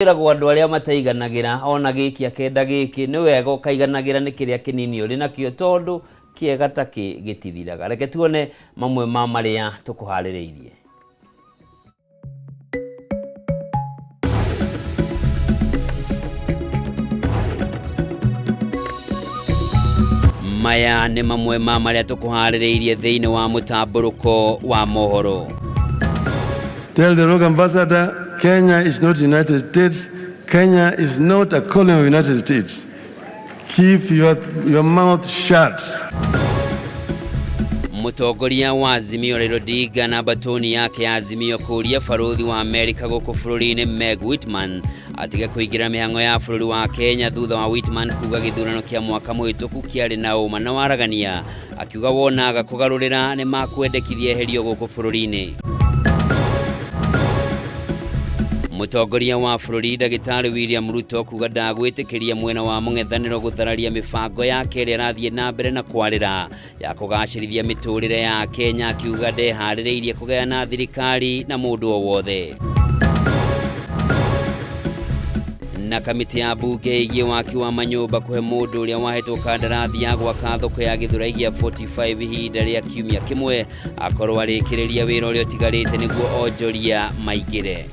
Kwĩragwo andũ arĩa mataiganagĩra ona gĩkĩ akenda gĩkĩ, nĩ wega ũkaiganagĩra nĩ kĩrĩa kĩnini ũrĩ nakĩo tondũ kĩega ta kĩ gĩtithiraga. Reke tuone mamwe ma marĩa tũkũharĩrĩirie. Maya nĩ mamwe ma marĩa tũkũharĩrĩirie thĩinĩ wa mũtambũrũko wa mohoro. Tell the rogue ambassador, Kenya is not United States. Kenya is not a colony of United States. Keep your mouth shut. Mũtongoria wa Azimio Raila Odinga na mbatoni yake ya Azimio kũria barũthi wa Amerika gũkũ bũrũri-inĩ Meg Whitman atige kũingĩra mĩhang'o ya bũrũri wa Kenya thutha wa Whitman kuga gĩthurano kĩa mwaka mũhĩtũku kĩarĩ na ũma na waragania akiuga wona aga kũgarũrĩra nĩ makwendekithia eherio gũkũ bũrũri-inĩ. Mũtongoria wa bũrũri ndagĩtarĩ William Ruto kuga ndagwĩtĩkĩria mwena wa mũng'ethanĩro gũthararia mĩbango yake ĩrĩa ĩrathiĩ na mbere na kwarĩra ya kũgacĩrithia mĩtũrĩre ya Kenya, akiuga ndeharĩrĩirie kũgayana thirikari na mũndũ o wothe. Na kamĩtĩ ya mbunge ĩgiĩ waki wa manyũmba kũhe mũndũ ũrĩa wahetwo kandarathi ya gwaka thoko ya Gĩthũrai gĩa 45 ihinda rĩa kiumia kĩmwe akorwo arĩkĩrĩria wĩra ũrĩa ũtigarĩte nĩguo onjoria maingĩre.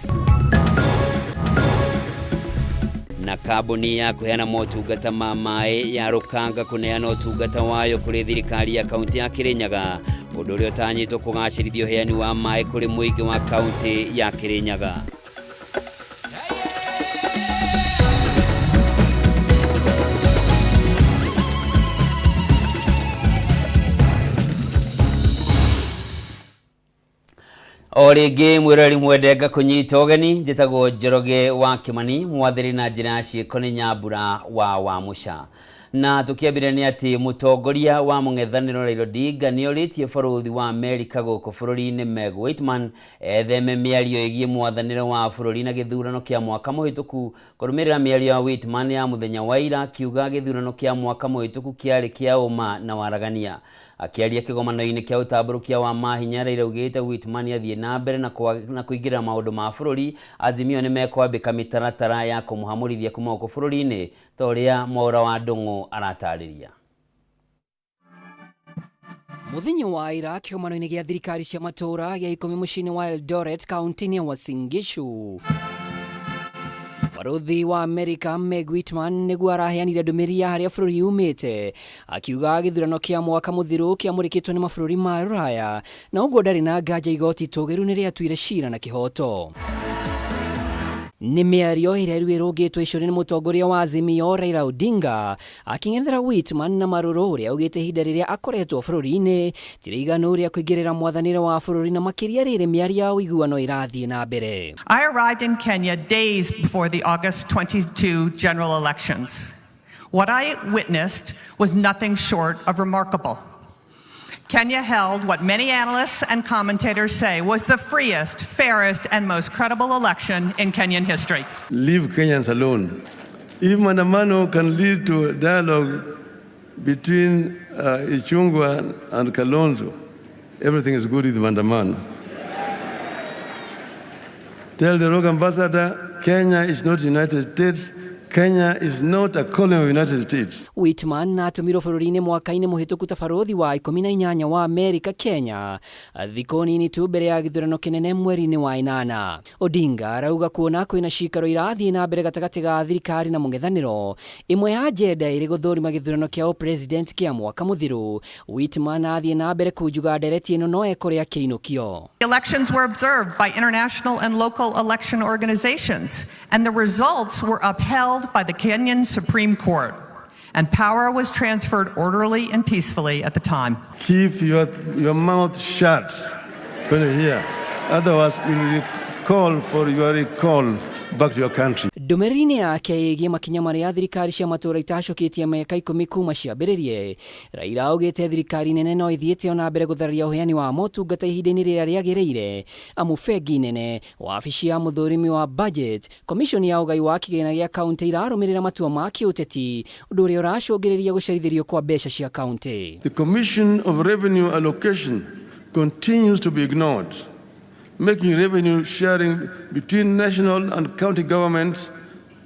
Na kambuni ya kũheana motungata ma maĩ ya Rũkanga kũneana ũtungata wayo kũrĩ thirikari ya kaunti ya Kĩrĩnyaga, ũndũ ũrĩa ũtanyĩtwo kũgacĩrithia ũheani wa maĩ kũrĩ mũingĩ wa kaunti ya Kĩrĩnyaga. O rĩngĩ mwĩroreri mwende ngakũnyita ũgeni, njĩtagwo Njoroge wa Kĩmani, mwathĩrĩ na njĩra ya ciĩko nĩ Nyambura wa Wamũca. Na tũkĩambĩrĩria nĩ atĩ mũtongoria wa mũng'ethanĩro Raila Odinga nĩ orĩtie barũthi wa Amerika gũkũ bũrũri-inĩ Meg Whitman etheme mĩario ĩgiĩ mwathanĩre wa bũrũri na gĩthurano kĩa mwaka mũhĩtũku. Kũrũmĩrĩra mĩario ya Whitman ya mũthenya wa ira, akiuga gĩthurano kĩa mwaka mũhĩtũku kĩarĩ kĩa ũma na waragania. Akĩaria kĩgomano-inĩ kĩa ũtambũrũkia wa mahinya, Raila augĩte Whitman athiĩ na mbere na kũingĩrĩra maũndũ ma bũrũri, Azimio nĩmekwambĩka mĩtaratara ya kũmũhamũrithia kuma gũkũ bũrũri-inĩ ta ũrĩa Mwaũra wa Ndũng'ũ aratarĩria. Mũthenya wa ira kĩgomano-inĩ gĩa thirikari cia matũũra gĩa ikũmi mũciĩ-inĩ wa Eldoret kaunti-inĩ ya Uasin Gishu, Barũthi wa Amerika Meg Whitman nĩguo araheanire ndũmĩrĩri ya harĩa bũrũri umĩte, akiuga gĩthurano kĩa mwaka mũthiru kĩamũrĩkĩtwo nĩ mabũrũri ma Rũraya na ũguo ndarĩ na nganja igoti itũgĩru nĩ rĩatuire cira na kĩhoto. Nĩ mĩario ĩrĩa rĩu ĩrũngĩtwo icũrĩ nĩ mũtongoria wa Azimio Raila Odinga akĩng'ethera Whitman na marũrũ ũrĩa augĩte ihinda rĩrĩa akoretwo bũrũri-inĩ ti rĩiganu rĩa kũingĩrĩra mwathanĩre wa bũrũri na makĩria rĩrĩ mĩario ya ũiguano ĩrathiĩ na mbere. I arrived in Kenya days before the August 22 general elections. What I witnessed was nothing short of remarkable. Kenya held what many analysts and commentators say was the freest, fairest, and most credible election in Kenyan history. Leave Kenyans alone. If Maandamano can lead to dialogue between Ichung'wah and Kalonzo, everything is good with Maandamano. Tell the rogue ambassador, Kenya is not United States. Kenya is not a colony of United States. Whitman atũmirwo bũrũri-inĩ mwaka-inĩ mũhĩtũku ta barũthi wa 18 wa Amerika Kenya, thikũ nini tu mbere ya gĩthurano kĩnene mweri-inĩ wa ĩnana. Odinga arauga kuona kwĩna cikaro irathiĩ na mbere gatagatĩ ga thirikari na mũng'ethanĩro, ĩmwe ya agenda ĩrĩ gũthũrima gĩthurano kĩa ũpresident kĩa mwaka mũthiru. Whitman athiĩ na mbere kunjuga ndereti ĩno no ekore akĩinũkio. Elections were observed by international and local election organizations, and the results were upheld by the Kenyan Supreme Court, and power was transferred orderly and peacefully at the time. Keep your mouth shut when you're here. Otherwise, we will call for your recall back to your country. Ndũmĩrĩri-inĩ yake ĩgiĩ makinya marĩa thirikari cia matũũra itacũkĩtie mĩaka ikũmi kuma ciambĩrĩrie, Raila augĩte thirikari nene no ĩthiĩte ona mbere gũthararia ũheani wa motungata ihinda-inĩ rĩrĩa rĩagĩrĩire, amu bengi nene, wabici ya mũthũrimi wa budget, komishoni ya ũgai wa kĩgĩna gĩa kaunti irarũmĩrĩra matua ma kĩũteti, ũndũ ũrĩa ũracũngĩrĩria gũcerithĩrio kwa mbeca cia kaunti. The Commission of Revenue Allocation continues to be ignored. Making revenue sharing between national and county governments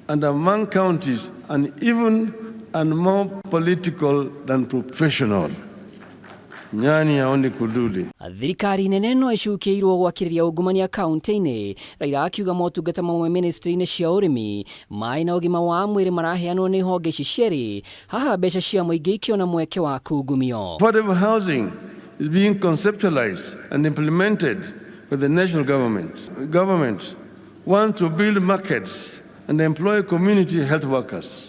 and among counties uneven and more political than professional. Nyani haoni kuduli. Thirikari nene no ĩcukĩirwo gwakĩrĩria ungumania kaunti-inĩ. Raila akiuga motungata mamwe ministry-inĩ cia ũrĩmi, maĩ na ũgima wa mwĩrĩ maraheanwo nĩ honge ici cierĩ, haha mbeca cia mũingĩ ikĩona mweke wa kungumio. Affordable housing is being conceptualized and implemented by the national government. Government wants to build markets and employ community health workers.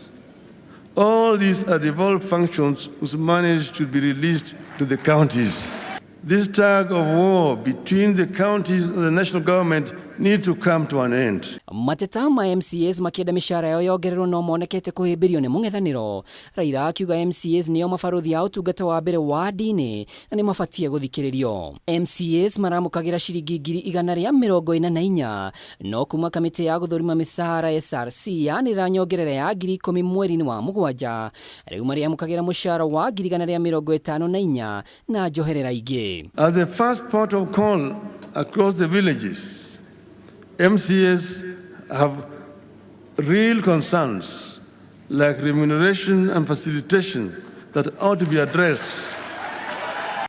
All these are devolved functions whose money should be released to the counties. This tug of war between the counties and the national government need to come to an end. Mateta ma MCAs makĩenda mĩcara yao yongererwo no monekete kũhĩmbĩrio nĩ mũng'ethanĩro. Raila akiuga MCAs nĩo mabarũthi a ũtungata wa mbere wadi-inĩ na nĩ mabatie gũthikĩrĩrio. MCAs maramũkagĩra ciringi 144,000 no kuma kamĩtĩ ya gũthũrima mĩcara SRC yanĩrĩra nyongerera ya 10,000 mweri-inĩ wa mũgwanja, rĩu marĩamũkagĩra mũcara wa 154,000 na njoherera ingĩ. As the first port of call across the villages, MCAs have real concerns like remuneration and facilitation that ought to be addressed.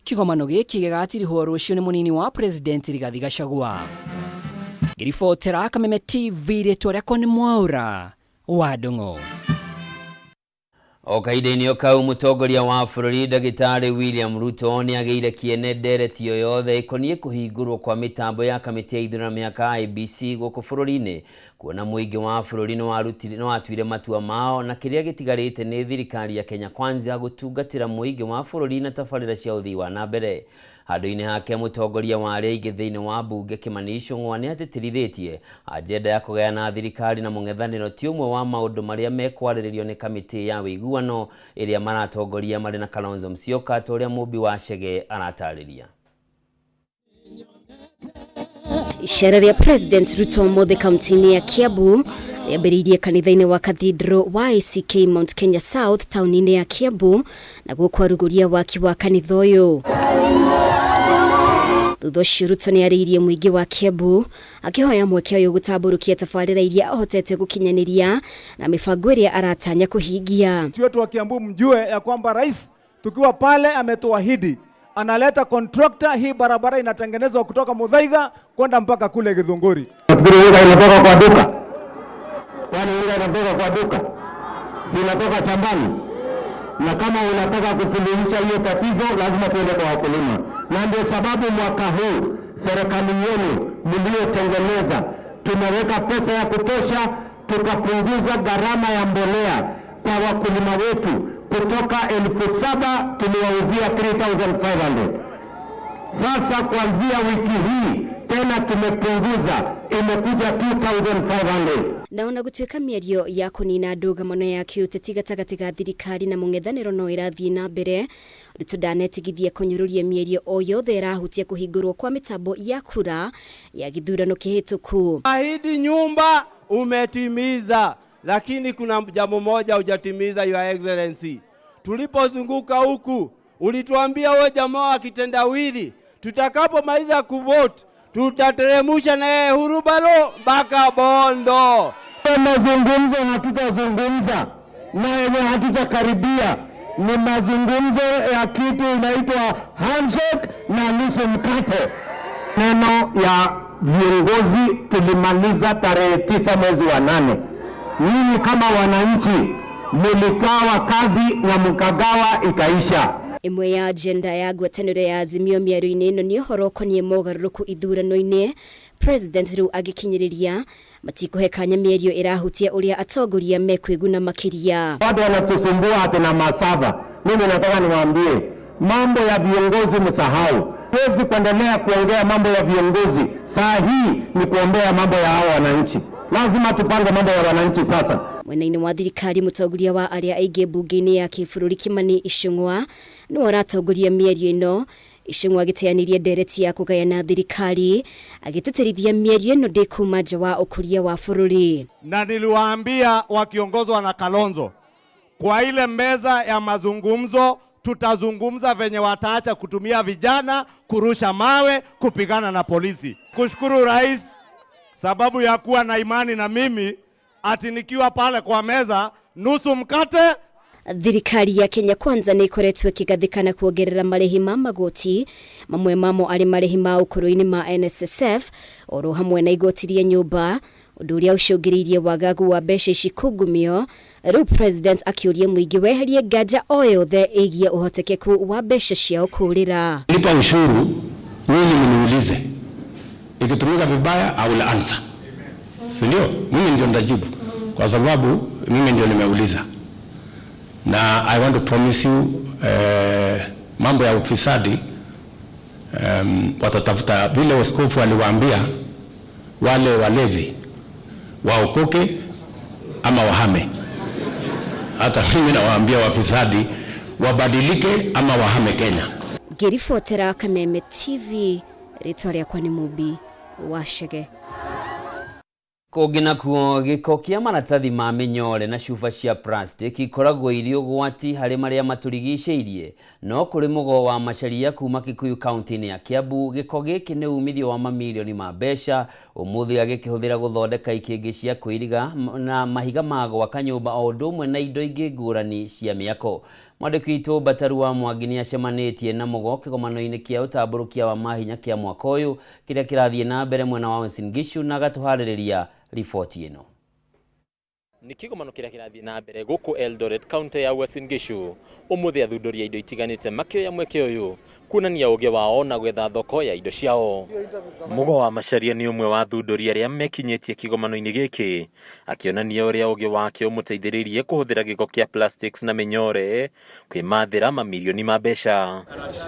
Kĩgomano gĩkĩ gĩgatirihwo rũciũ nĩ mũnini wa President Rigathi Gachagua. Ngĩribotera Kameme TV, rĩtwa rĩakwa nĩ Mwaũra wa Ndung'u. O kahinda-inĩ o kau, mũtongoria wa bũrũri Ndagĩtarĩ William Ruto nĩ agĩire kĩene ndereti o yothe ĩkoniĩ kũhingũrwo kwa mĩtambo ya kamĩtĩ ya ithurano mĩaka IEBC gũkũ bũrũri-inĩ, kuona mũingĩ wa bũrũri nĩ watuire matua mao na kĩrĩa gĩtigarĩte nĩ thirikari ya Kenya Kwanza gũtungatĩra mũingĩ wa bũrũri na tabarĩra cia ũthii wa na mbere. Handũ-inĩ hake, mũtongoria wa arĩa aingĩ thĩinĩ wa mbunge Kimani Ichung'wa nĩ atĩtĩrithĩtie agenda ya kũgayana thirikari na mũng'ethanĩro ti ũmwe wa maũndũ marĩa mekwarĩrĩrio nĩ kamĩtĩ ya ũiguano ĩrĩa maratongoria marĩ na Kalonzo Musyoka, ta ũrĩa Mũmbi wa Chege aratarĩria. Icera rĩa President Ruto ũmũthĩ kaunti-inĩ ya Kiambu rĩambĩrĩirie kanitha-inĩ wa Cathedral wa ACK Mount Kenya South taũni-inĩ ya Kiambu, naguo kwarugũria waki wa kanitha ũyũ. Thutha ũcio Ruto nĩ arĩirie mũingĩ wa Kiambu akĩhoya mweke ũyũ gũtambũrũkia tabarĩra iria ahotete gũkinyanĩria na mĩbango ĩrĩa aratanya kũhingia. Wetu wa Kiambu, mjue ya kwamba rais tukiwa pale ametuahidi analeta contractor, hii barabara inatengenezwa kutoka Muthaiga kwenda mpaka kule Githunguri. Nafikiri unga inatoka kwa duka. Kwani unga inatoka kwa duka? Si inatoka shambani? Na kama unataka kusuluhisha hiyo tatizo, lazima tuende kwa wakulima, na ndio sababu mwaka huu serikali yenu mliotengeneza, tumeweka pesa ya kutosha, tukapunguza gharama ya mbolea kwa wakulima wetu kutoka 7,000 tuliwauzia 3500. Sasa kuanzia wiki hii tena tumepunguza, imekuja 2500. Na ona gũtuĩka mĩario ya kũnina ndũgamano ya kĩũteti gatagatĩ ga thirikari na mũng'ethanĩro no ĩrathiĩ na mbere, Ruto ndanetigithia kũnyũrũria mĩario o yothe ĩrahutia kũhingũrwo kwa mĩtambo ya kura ya gĩthurano kĩhĩtũku. Ahidi nyumba umetimiza, lakini kuna jambo moja hujatimiza, Your Excellency. Tulipozunguka huku ulituambia wewe jamaa wa kitendawili, tutakapomaliza kuvote tutateremusha na yeye hurubalo mpaka Bondo. Mazungumzo hatutazungumza na yenye hatutakaribia ni mazungumzo ya kitu inaitwa handshake na nusu mkate. Neno ya viongozi tulimaliza tarehe 9 mwezi wa 8. Nyinyi kama wananchi muligawa kazi na mkagawa ikaisha. Ĩmwe ya agenda ya ngwatanĩro ya Azimio mĩario-inĩ ĩno nĩ ũhoro ũkoniĩ mogarũrũku ithurano-inĩ. President rĩu agĩkinyĩrĩria matikũhe kanya mĩario ĩrahutia ũrĩa atongoria mekwĩguna makĩria. Watu wanatusumbua ati na masava. Mimi nataka niwaambie mambo ya viongozi msahau. Huwezi kuendelea kuongea mambo ya viongozi. Saa hii ni kuombea mambo ya hao wananchi. Lazima tupange mambo ya wananchi sasa. Mwena-inĩ wa thirikari, mũtongoria wa arĩa aingĩ mbunge-inĩ ya kĩbũrũri Kimani Ichung'wa nĩwe ũratongoria mĩario ĩno. Ichung'wa agĩteanĩria ndereti ya kũgayana thirikari agĩtĩtĩrithia mĩario ĩno ndĩkuma nja wa ũkũria wa bũrũri. Na niliwaambia wakiongozwa na Kalonzo, kwa ile meza ya mazungumzo Tutazungumza venye wataacha kutumia vijana kurusha mawe, kupigana na polisi. Kushukuru rais sababu ya kuwa na imani na mimi, ati nikiwa pale kwa meza nusu mkate. Thirikari ya Kenya Kwanza nĩ ĩkoretwo ĩkĩgathĩkana kuongerera marĩhi ma magoti, mamwe mamo arĩ marĩhi ma ũkũrũ-inĩ ma NSSF oro hamwe na igoti rĩa nyũmba, ũndũ ũrĩa ũcũngĩrĩirie wagagu wa mbeca ici kungumio. Rĩu president akĩũria mũingĩ weherie nganja o yothe ĩgiĩ ũhotekeku wa mbeca ciao kũrĩra. Lipa ushuru, nyinyi mniulize, ikitumika vibaya I will answer, si ndio? Mimi ndio nitajibu kwa sababu mimi ndio nimeuliza, na I want to promise you mambo ya ufisadi watatafuta vile askofu aliwaambia wale walevi waokoke ama wahame. Hata mimi nawaambia wafisadi wabadilike ama wahame Kenya. Ngĩribotera Kameme TV, rĩtwa rĩakwa nĩ Mumbi Wachege. Kũngĩ nakuo, gĩko kĩa maratathi ma mĩnyore na cuba cia plastic ikoragwo irĩ ũgwati harĩ marĩa matũrigicĩirie. No kũrĩ mũgo wa Macharia kuma Kikuyu kaunti-inĩ ya Kiambu, gĩko gĩkĩ nĩ umithio wa mamirioni ma mbeca. Ũmũthĩ agĩkĩhũthĩra gũthondeka ikĩngĩ cia kwĩriga na mahiga ma gwaka nyũmba o ũndũ ũmwe na indo ingĩ ngũrani cia mĩako. Mwandĩki witũ Mbataru wa Mwangi nĩ acemanĩtie na Mũgo kĩgomano-inĩ kĩa ũtambũrũkia wa mahinya kĩa mwaka ũyũ kĩrĩa kĩrathiĩ na mbere mwena wa Uasin Gishu na agatũharĩrĩria riboti ĩno. Nĩ kĩgomano kĩrĩa kĩrathiĩ na mbere gũkũ Eldoret, kaunti ya Uasin Gishu. Ũmũthĩ athundũri a indo itiganĩte makĩoya mweke ũyũ kuonania ũgĩ wao na gwetha thoko ya indo ciao. Mũgo wa Macharia nĩ ũmwe wa athundũri arĩa mekinyĩtie kĩgomano-inĩ gĩkĩ, akĩonania ũrĩa ũgĩ wake ũmũteithĩrĩirie kũhũthĩra gĩko kĩa plastics na mĩnyore kwĩmathĩra mamirioni ma mbeca.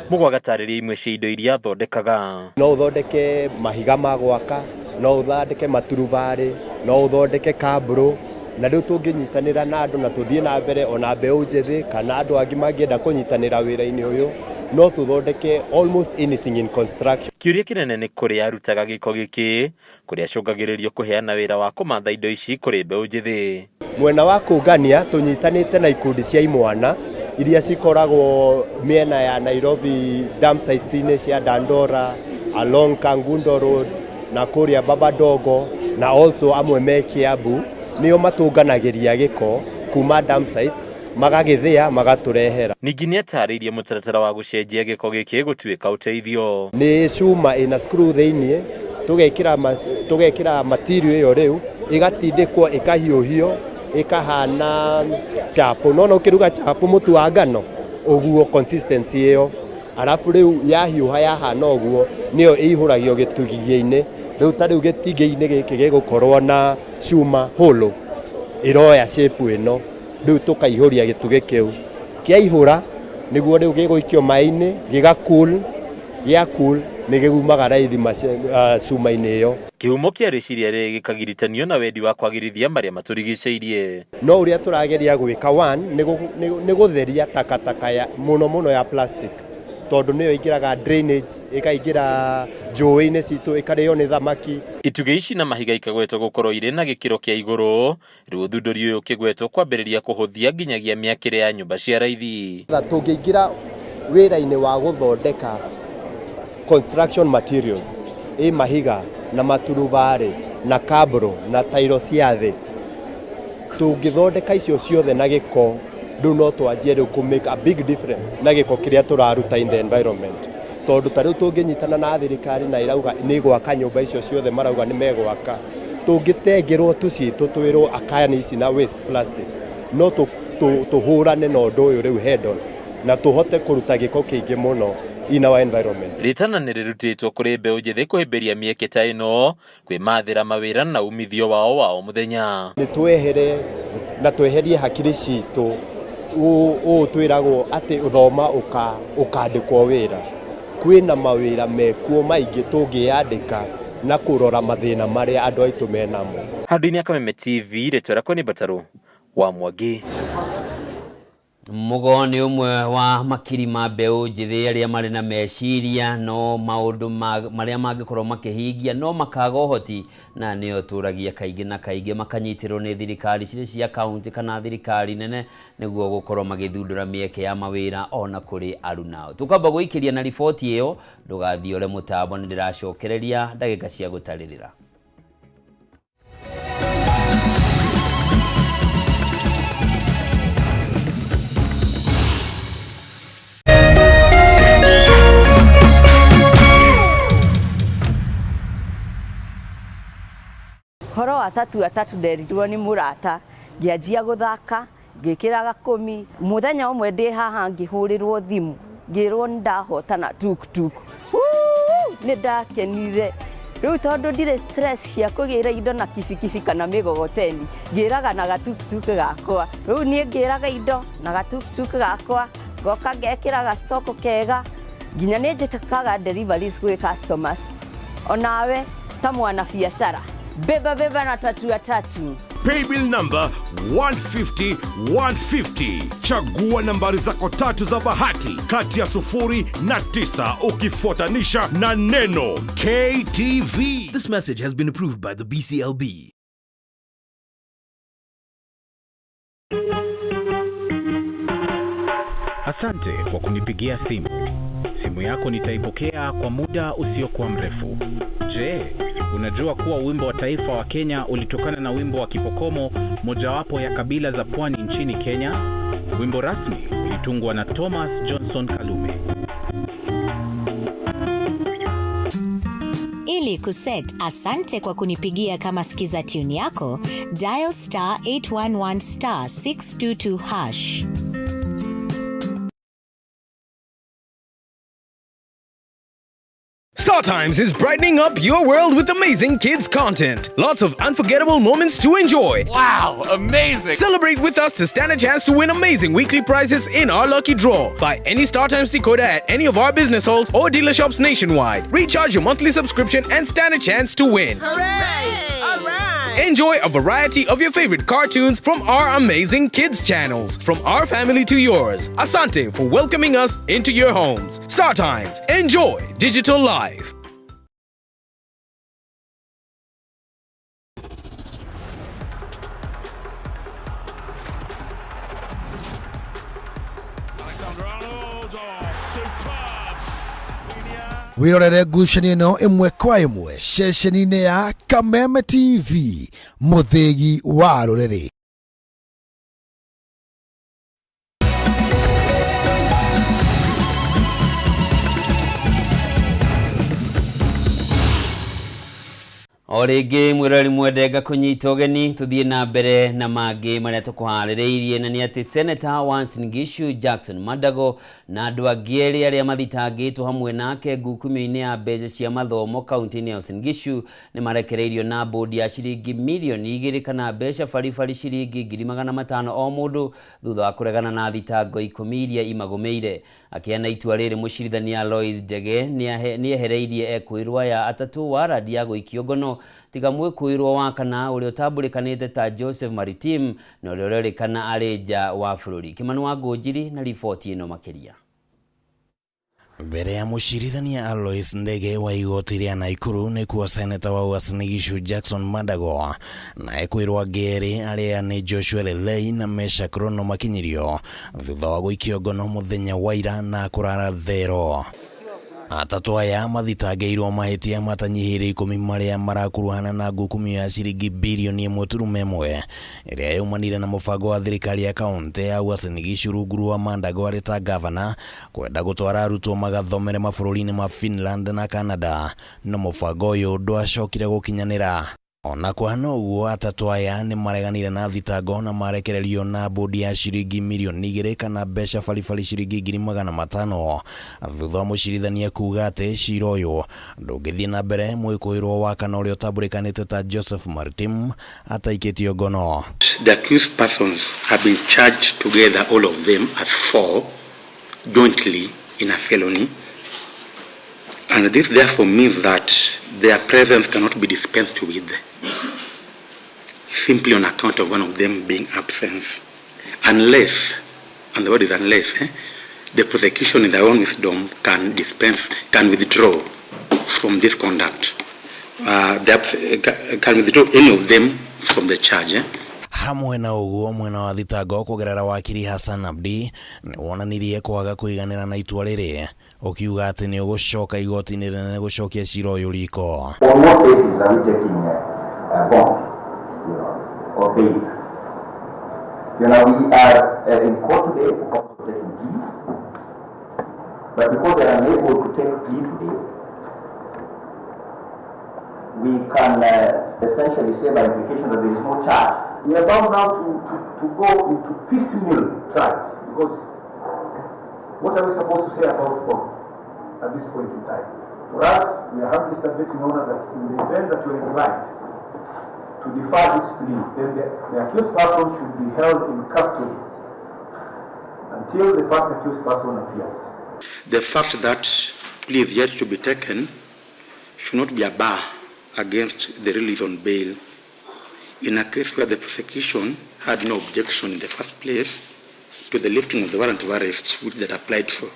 Mũgo agatarĩria imwe cia indo iria athondekaga. No ũthondeke mahiga ma gwaka, no ũthondeke maturubarĩ, no ũthondeke kambũrũ, na rĩu tũngĩnyitanĩra na andũ na tũthiĩ na mbere ona mbeũ njĩthĩ kana andũ angĩ mangĩenda kũnyitanĩra wĩra-inĩ ũyũ, no tũthondeke almost anything in construction. Kĩũria kĩnene nĩ kũrĩa arutaga gĩko gĩkĩ, kũrĩa acũngagĩrĩrio kũheana wĩra wa kũmatha indo ici kũrĩ mbeũ njĩthĩ. Mwena wa kũngania tũnyitanĩte na ikundi cia imwana iria cikoragwo mĩena ya Nairobi, dump sites-inĩ cia Dandora, along Kangundo Road na kũrĩa Babadogo, na also amwe me Kiambu, nĩo matũnganagĩria gĩko kuma dump sites, magagĩthĩa, magatũrehera. Ningĩ nĩatarĩirie mũtaratara wa gũcenjia gĩko gĩkĩ gũtuĩka ũteithio. Nĩ cuma ĩna screw thĩiniĩ, tũgekĩra material ĩyo, rĩu ĩgatindĩkwo, ĩkahiũhio, ĩkahana chapo. Nona ũkĩruga chapo, mũtu wa ngano ũguo, consistency ĩyo. Arabu rĩu yahiũha yahana ũguo, nĩyo ĩihũragio gĩtugigĩ-inĩ. Rĩu ta rĩu gĩtingĩ-inĩ gĩkĩ gĩgũkorwo na cuma hũlũ ĩroya shape ĩno. Rĩu tũkaihũria gĩtugĩ kĩu, kĩaihũra nĩguo rĩu gĩgũikio maĩ-inĩ, gĩga cool, gĩa cool nĩ gĩgumaga raithi cuma-inĩ ĩyo. Kĩhumo kĩa rĩciria rĩrĩ gĩkagiritanio na wendi wa kwagĩrithia marĩa matũrigicĩirie. No ũrĩa tũrageria gwĩka, one nĩ gũtheria takataka ya mũno mũno ya plastic, tondũ nĩyo ĩingĩraga drainage, ĩkaingĩra njũĩ-inĩ citũ, ĩkarĩo nĩ thamaki. Itugĩ ici na mahiga ikagwetwo gũkorwo irĩ na gĩkĩro kĩa igũrũ. Rĩu ũthundũri ũyũ ũkĩgwetwo kwambĩrĩria kũhũthia nginyagia mĩakĩre ya nyũmba cia raithi. Tũngĩingĩra wĩra-inĩ wa gũthondeka construction materials, ĩ mahiga na maturubarĩ na kabro na tairo cia thĩ, tũngĩthondeka icio ciothe na gĩko, rĩu no twanjie rĩu kũ make a big difference na gĩko kĩrĩa tũraruta in the environment, tondũ ta rĩu tũngĩnyitana na thirikari na ĩrauga nĩ gwaka nyũmba icio ciothe, marauga nĩ megwaka, tũngĩtengerwo tũcitũ twĩrwo akani ici na waste plastic, no tũhũrane na ũndũ ũyũ rĩu head on na tũhote kũruta gĩko kĩingĩ mũno in our environment. Rĩtana nĩ rĩrutĩtwo kũrĩ mbeũ njĩthĩ kũhĩmbĩria mĩeke ta ĩno kwĩmathĩra mawĩra na umithio wao wa o mũthenya. Nĩ twehere na tweherie hakiri citũ ũũ twĩragwo atĩ ũthoma ũkandĩkwo wĩra. Kwĩna mawĩra mekuo maingĩ tũngĩyandĩka na kũrora mathĩna marĩa andũ aitũ menamo. Handũ-inĩ ya Kameme TV, rĩtwa rĩakwa nĩ Mbatarũ wa Mwangi. Mugo nĩ ũmwe wa makiri ma mbeũ njĩthĩ arĩa marĩ na meciria no maũndũ marĩa mangĩkorwo makĩhingia no makaga ũhoti, na nĩo tũragia kaingĩ na kaingĩ makanyitĩrwo nĩ thirikari cirĩ cia kaunti kana thirikari nene nĩguo gũkorwo magĩthundũra mĩeke ya mawĩra ona kũrĩ arunao. Tũkwamba gũikĩria na riboti ĩyo, ndũgathiĩ ũre mũtambo, nĩ ndĩracokereria ndagĩka cia gũtarĩrĩra. Horo wa tatu atatu nderirwo nĩ mũrata, ngĩanjia gũthaka ngĩkĩra gakũmi. Mũthenya ũmwe ndĩ haha ngĩhũrĩrwo thimũ ngĩrwo nĩ ndahotana tuktuk. Nĩ ndakenire. Rĩu tondũ ndirĩ stress cia kũgĩra indo na kibikibi kana mĩgogoteni, ngĩraga na gatuktuk gakwa. Rĩu niĩ ngĩraga indo na gatuktuk gakwa, ngoka ngekĩra ga stock kega, nginya nĩ njĩkaga deliveries gwĩ customers. Onawe ta mwanabiacara, beba beba na tatu atatu. Paybill number 150 150. Chagua nambari zako tatu za bahati kati ya 0 na 9 ukifuatanisha na neno KTV. This message has been approved by the BCLB. Asante kwa kunipigia simu. Simu yako nitaipokea kwa muda usiokuwa mrefu. Je, unajua kuwa wimbo wa taifa wa Kenya ulitokana na wimbo wa Kipokomo, mojawapo ya kabila za pwani nchini Kenya? Wimbo rasmi ulitungwa na Thomas Johnson Kalume. Ili kuset asante kwa kunipigia kama skiza tune yako, dial star 811 star 622 hash. Star Times is brightening up your world with amazing kids content. Lots of unforgettable moments to enjoy. Wow, amazing! Celebrate with us to stand a chance to win amazing weekly prizes in our lucky draw. Buy any Star Times decoder at any of our business halls or dealer shops nationwide. Recharge your monthly subscription and stand a chance to win. Hooray! All right! Enjoy a variety of your favorite cartoons from our amazing kids channels, from our family to yours. Asante for welcoming us into your homes. Star Times, enjoy digital life. Wĩrorere ngucanio ĩno ĩmwe kwa ĩmwe ceceni-inĩ ya Kameme TV, mũthĩgi wa rũrĩrĩ. O rĩngĩ mwĩroreri mwende ngakũnyita ũgeni, tũthiĩ na mbere na mangĩ marĩa tũkũharĩrĩirie, na nĩ atĩ Senator wa Uasin Gishu Jackson Mandago na andũ angĩ erĩ arĩa mathitangĩtwo hamwe nake ngukumio-inĩ ya mbeca cia mathomo kaunti-inĩ ya Uasin Gishu nĩ marekereirio na bũndi ya ciringi mirioni 2 kana mbeca baribari ciringi 500,000 o mũndũ thutha wa kũregana na thitango 10 iria imagũmĩire. Akĩheana itua rĩrĩ, mũcirithania Alois Njege nĩehereirie ekwĩrwo aya atatũ warandi ya gũikio ngono tiga mwĩkũĩrwo wa kana ũrĩa ũtambũrĩkanĩte ta Joseph Maritim na ũrĩa ũrerĩkana arĩ nja wa bũrũri. Kĩmani wa Ngũnjiri na riboti ĩno makĩria. Mbere ya mũcirithania Alois Ndege wa igoti rĩa Naikuru nĩkuo seneta wa Uasin Gishu Jackson Mandago na ekwĩrwo angĩ erĩ arĩa nĩ Joshua Lelei na Meshack Rono makinyirio thutha wa gũikio ngono mũthenya wa ira na kũrara thero. Atatũ aya mathitangĩirwo mahĩtia matanyihĩire 10 marĩa marakuruhana na ngukumio ya ciringi birioni 1.1 ĩrĩa yaumanire na mũbango wa thirikari ya kaunti ya Uasin Gishu rungu rwa Mandago arĩ ta gavana kwenda gũtwara arutwo magathomere mabũrũri-inĩ ma Finland na Canada, no mũbango ũyũ ndwacokire gũkinyanĩra. Ona kũhana ũguo, atatũ aya nĩ mareganire na thitango na marekererio na bũndi ya ciringi mirioni 2 kana mbeca baribari ciringi 500,000 thutha wa mũcirithania kuga atĩ cira ũyũ ndũngĩthiĩ na mbere mwĩkũĩrwo wa kana ũrĩa ũtambũrĩkanĩte ta Joseph Maritim ataikĩtio ngono. The accused persons have been charged together, all of them as 4, jointly in a felony, and this therefore means that their presence cannot be dispensed with simply on account of one of them being absent, unless And the word is unless the prosecution in their own wisdom can dispense, can withdraw from this conduct. Can withdraw any of them from the charge. Hamwe na ũguo mwena wa thitango kũgerera wakiri Hassan Abdi nĩ wonanirie kwaga kũiganĩra na itua rĩrĩ ũkiuga atĩ nĩ ũgũcoka igoti-inĩ rĩnene gũcokia cira ũyũ riko. On what basis are we taking bond, or bail? We are in court today for purpose of taking plea, but because they are unable to take plea today, we can essentially say by implication that there is no charge. We are bound now to go into piecemeal trials, because what are we supposed to say about bond at this point in time? For us, we are humbly submitting, Honor, that in the event that we are inclined to defer this plea, then the accused person should be held in custody until the first accused person appears. The fact that plea is yet to be taken should not be a bar against the release on bail in a case where the prosecution had no objection in the first place to the lifting of the warrant of arrest which they applied for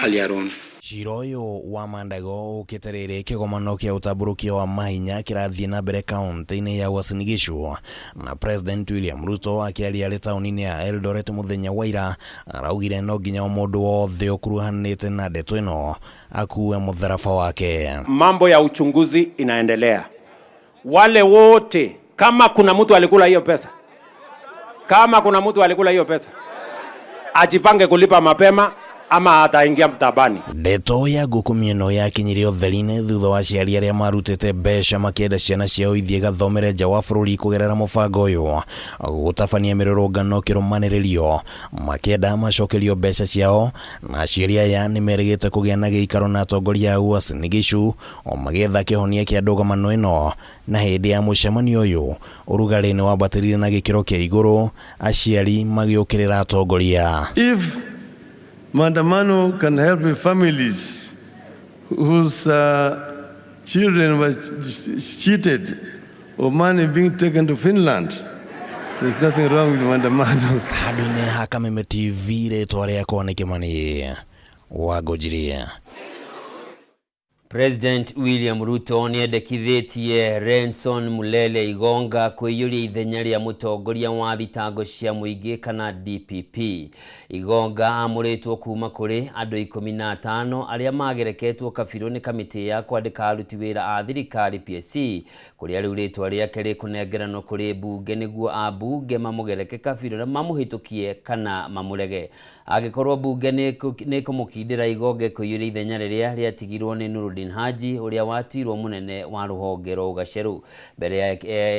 earlier on. Cira ũyũ wa Mandago ũkĩte rĩrĩ kĩgomano kĩa ũtambũrũkia wa mahinya kĩrathiĩ na mbere kaunti-inĩ ya Uasin Gishu na President William Ruto akĩaria arĩ taũni-inĩ ya Eldoret mũthenya wa ira araugire no nginya o mũndũ wothe ũkuruhanĩte na ndeto ĩno akuue mũtharaba wake. Mambo ya uchunguzi inaendelea. Wale wote, kama kuna mtu alikula hiyo pesa, kama kuna mtu alikula hiyo pesa, ajipange kulipa mapema ama ataingia mtabani. Ndeto ya ngukumio ĩno yakinyire ũtheri-inĩ thutha wa aciari arĩa marutĩte mbeca makĩenda ciana ciao ithiĩ gathomere nja wa bũrũri kũgerera mũbango ũyũ gũtabania mĩrũrũngano kĩrũmanĩrĩrio makĩenda macokerio mbeca ciao, na aciari aya nĩmerĩgĩte kũgĩa na gĩikaro na atongoria a Uasin Gishu o magĩetha kĩhonia kĩa ndũgamano ĩno. Na hĩndĩ ya mũcemanio ũyũ ũrugarĩ nĩ wambatĩrire na gĩkĩro kĩa igũrũ, aciari magĩũkĩrĩra atongoria. If maandamano can help with families whose children were cheated or money being taken to Finland, there's nothing wrong with maandamano. Handũ-inĩ ha Kameme TV rĩtwa rĩakwa nĩ Kĩmani wa Ngũnjiria. President William Ruto nĩendekithĩtie Renson Mulele Igonga kwĩiyũria ithenya rĩa mũtongoria wa thitango cia mũingĩ kana DPP. Igonga amũrĩtwo kuma kũrĩ andũ 15 arĩa magereketwo kabirũ nĩ kamĩtĩ ya kwandĩka aruti wĩra a thirikari PSC, kũrĩa rĩu rĩtwa rĩake rĩkũnengeranwo kũrĩ mbunge nĩguo ambunge mamũgereke kabirũ na mamũhĩtũkie kana mamũrege. Angĩkorwo mbunge nĩkũmũkindĩra Igonga kũiyũria ithenya rĩrĩa rĩatigirwo nĩ Nurudin Haji ũrĩa watuirwo mũnene wa rũhonge rwa ũgacerũ. Mbere ya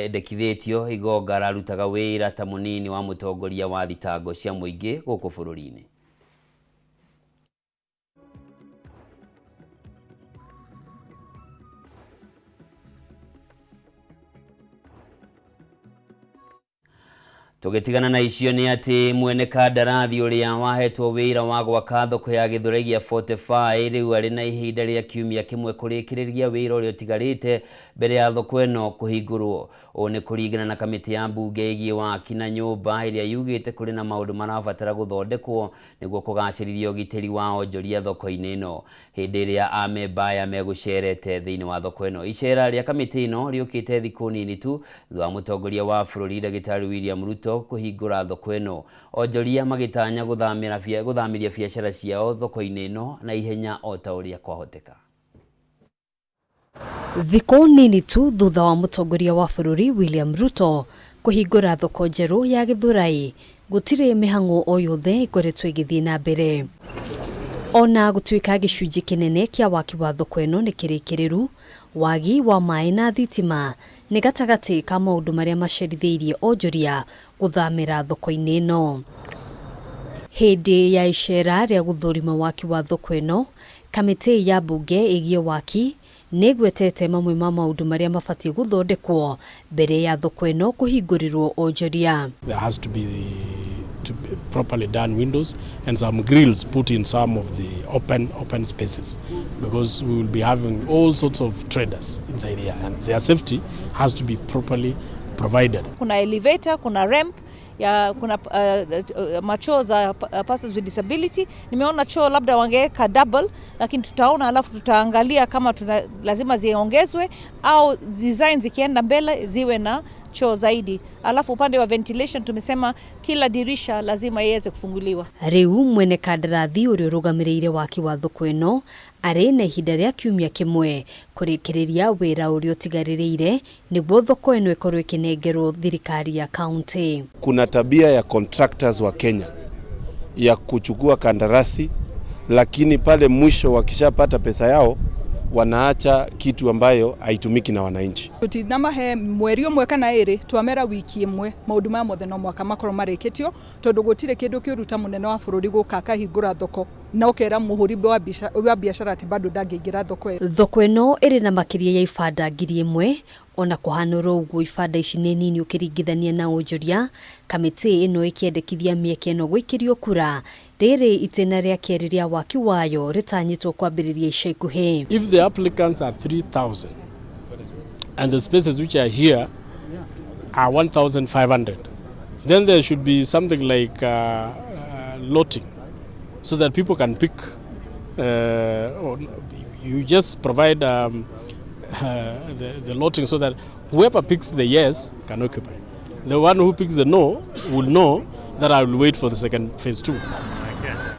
endekithĩtio, Igonga ararutaga wĩra ta mũnini wa mũtongoria wa thitango cia mũingĩ gũkũ bũrũri-inĩ. Tũgĩtigana na icio nĩ atĩ mwene kandarathi ũrĩa wahetwo wĩra wa gwaka thoko ya Gĩthũrai gĩa 45 rĩu arĩ na ihinda rĩa kiumia kĩmwe kũrĩkĩrĩria wĩra ũrĩa ũtigarĩte mbere ya thoko ĩno kũhingũrwo. Ũũ nĩ kũringana na kamĩtĩ ya mbunge ĩgiĩ waki na nyũmba ĩrĩa yugĩte kũrĩ na maũndũ marabatara gũthondekwo nĩguo kũgacĩrithia ũgitĩri wa onjoria thoko-inĩ ĩno hĩndĩ ĩrĩa amemba aya megũcerete thĩinĩ wa thoko ĩno. Icera rĩa kamĩtĩ ĩno rĩũkĩte thikũ nini tu thutha wa mũtongoria wa bũrũri Ndagĩtarĩ William Ruto kũhingũra thoko ĩno, onjoria magĩtanya gũthamĩria biacara ciao thoko-inĩ ĩno na ihenya o ta ũrĩa kwahoteka. Thikũ nini tu thutha wa mũtongoria wa bũrũri William Ruto kũhingũra thoko njerũ ya Gĩthũrai, gũtirĩ mĩhang'o o yothe ĩkoretwo ĩgĩthiĩ na mbere. Ona gũtuĩka gĩcunjĩ kĩnene kĩa waki wa thoko ĩno nĩ kĩrĩkĩrĩru, wagi wa maĩ na thitima nĩ gatagatĩ ka maũndũ marĩa macerithĩirie onjoria gũthamĩra thoko-inĩ ĩno. Hĩndĩ ya icera rĩa gũthũrima waki wa thoko ĩno, kamĩtĩ ya mbunge ĩgiĩ waki nĩ ĩgwetete mamwe ma maũndũ marĩa mabatiĩ gũthondekwo mbere ya thoko ĩno kũhingũrĩrwo onjoria. There has to be properly done windows and some grills put in some of the open spaces, because we will be having all sorts of traders inside here and their safety has to be properly provided. Kuna elevator, kuna ramp ya kuna machoo za persons with disability. Nimeona choo labda wangeweka double, lakini tutaona, alafu tutaangalia kama lazima ziongezwe au design zikienda mbele ziwe na choo zaidi. Alafu upande wa ventilation tumesema kila dirisha lazima iweze kufunguliwa. Rĩu mwene kandarathi ũrĩa ũrũgamĩrĩire waki wa thoko ĩno arĩ na ihinda rĩa kiumia kĩmwe kũrĩkĩrĩria wĩra ũrĩa ũtigarĩrĩire nĩguo thoko ĩno ĩkorwo ĩkĩnengerwo thirikari ya kaunti. Kuna tabia ya contractors wa Kenya ya kuchukua kandarasi, lakini pale mwisho wakishapata pesa yao wanaacha kitu ambayo haitumiki na wananchi. Tutinamahe mweri ũmwe kana ĩrĩ, twamera wiki ĩmwe, maũndũ maya mothe no mwaka makorwo marĩkĩtio, tondũ gũtirĩ kĩndũ kĩũru ta mũnene wa bũrũri gũka akahingũra thoko na ũkera mũhũri wa biacara atĩ bado ndangĩingĩra thoko ĩyo. Thoko ĩno ĩrĩ na makĩria ya ibanda 1000 ona kũhanũra ũguo ibanda ici nĩ nini ũkĩringithania na onjoria. Kamĩtĩ ĩno ĩkĩendekithia mĩeke ĩno gũikĩrio kura rĩrĩ itĩna rĩa kerĩ rĩa waki wayo rĩtanyĩtwo kwambĩrĩria ica ikuhĩ. If the applicants are 3,000 and the spaces which are here are 1,500, then there should be something like lotting so that people can pick. Or you just provide the lotting so that whoever picks the yes can occupy. The one who picks the no will know that I will wait for the second phase 2.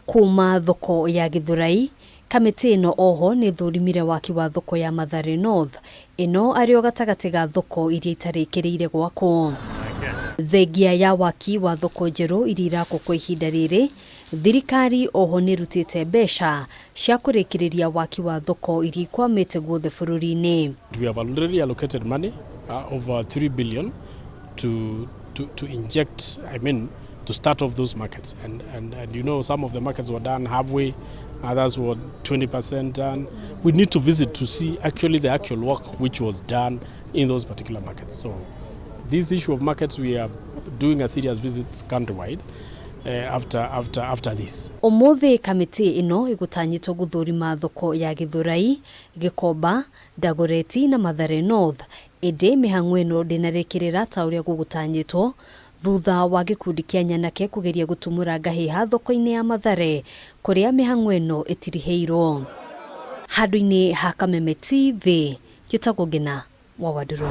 Kuma thoko ya Githurai, kamĩtĩ ĩno oho nĩ thũrimire waki wa thoko ya Mathare North ĩno arĩ o gatagatĩ ga thoko iria itarĩkĩrĩire gwakwo. Thengia ya waki wa thoko njerũ iria irakwo kwa ihinda rĩrĩ, thirikari oho nĩ ĩrutĩte mbeca cia kũrĩkĩrĩria waki wa thoko iria ikwamĩte guothe bũrũri-inĩ. We have already allocated money over 3 billion to inject, I mean, to start off those markets. And you know, some of the markets were done halfway, others were 20% done. We need to visit to see actually the actual work which was done in those particular markets. So this issue of markets, we are doing a serious visit countrywide after this. Ũmũthĩ kamĩtĩ ĩno ĩgũtanyĩtwo gũthũrima thoko ya Githurai, Gĩkomba, Dagoretti na Mathare North, ĩndĩ mĩhang'o ĩno ndĩnarĩkĩrĩra ta ũrĩa gũgũtanyĩtwo thutha wa gĩkundi kĩa nyanake kũgeria gũtumũra ngahĩha thoko-inĩ ya Mathare kũrĩa mĩhang'o ĩno ĩtirihĩirwo. Handũ-inĩ ha Kameme TV, njĩtagwo Ngina wa Wandũrũ.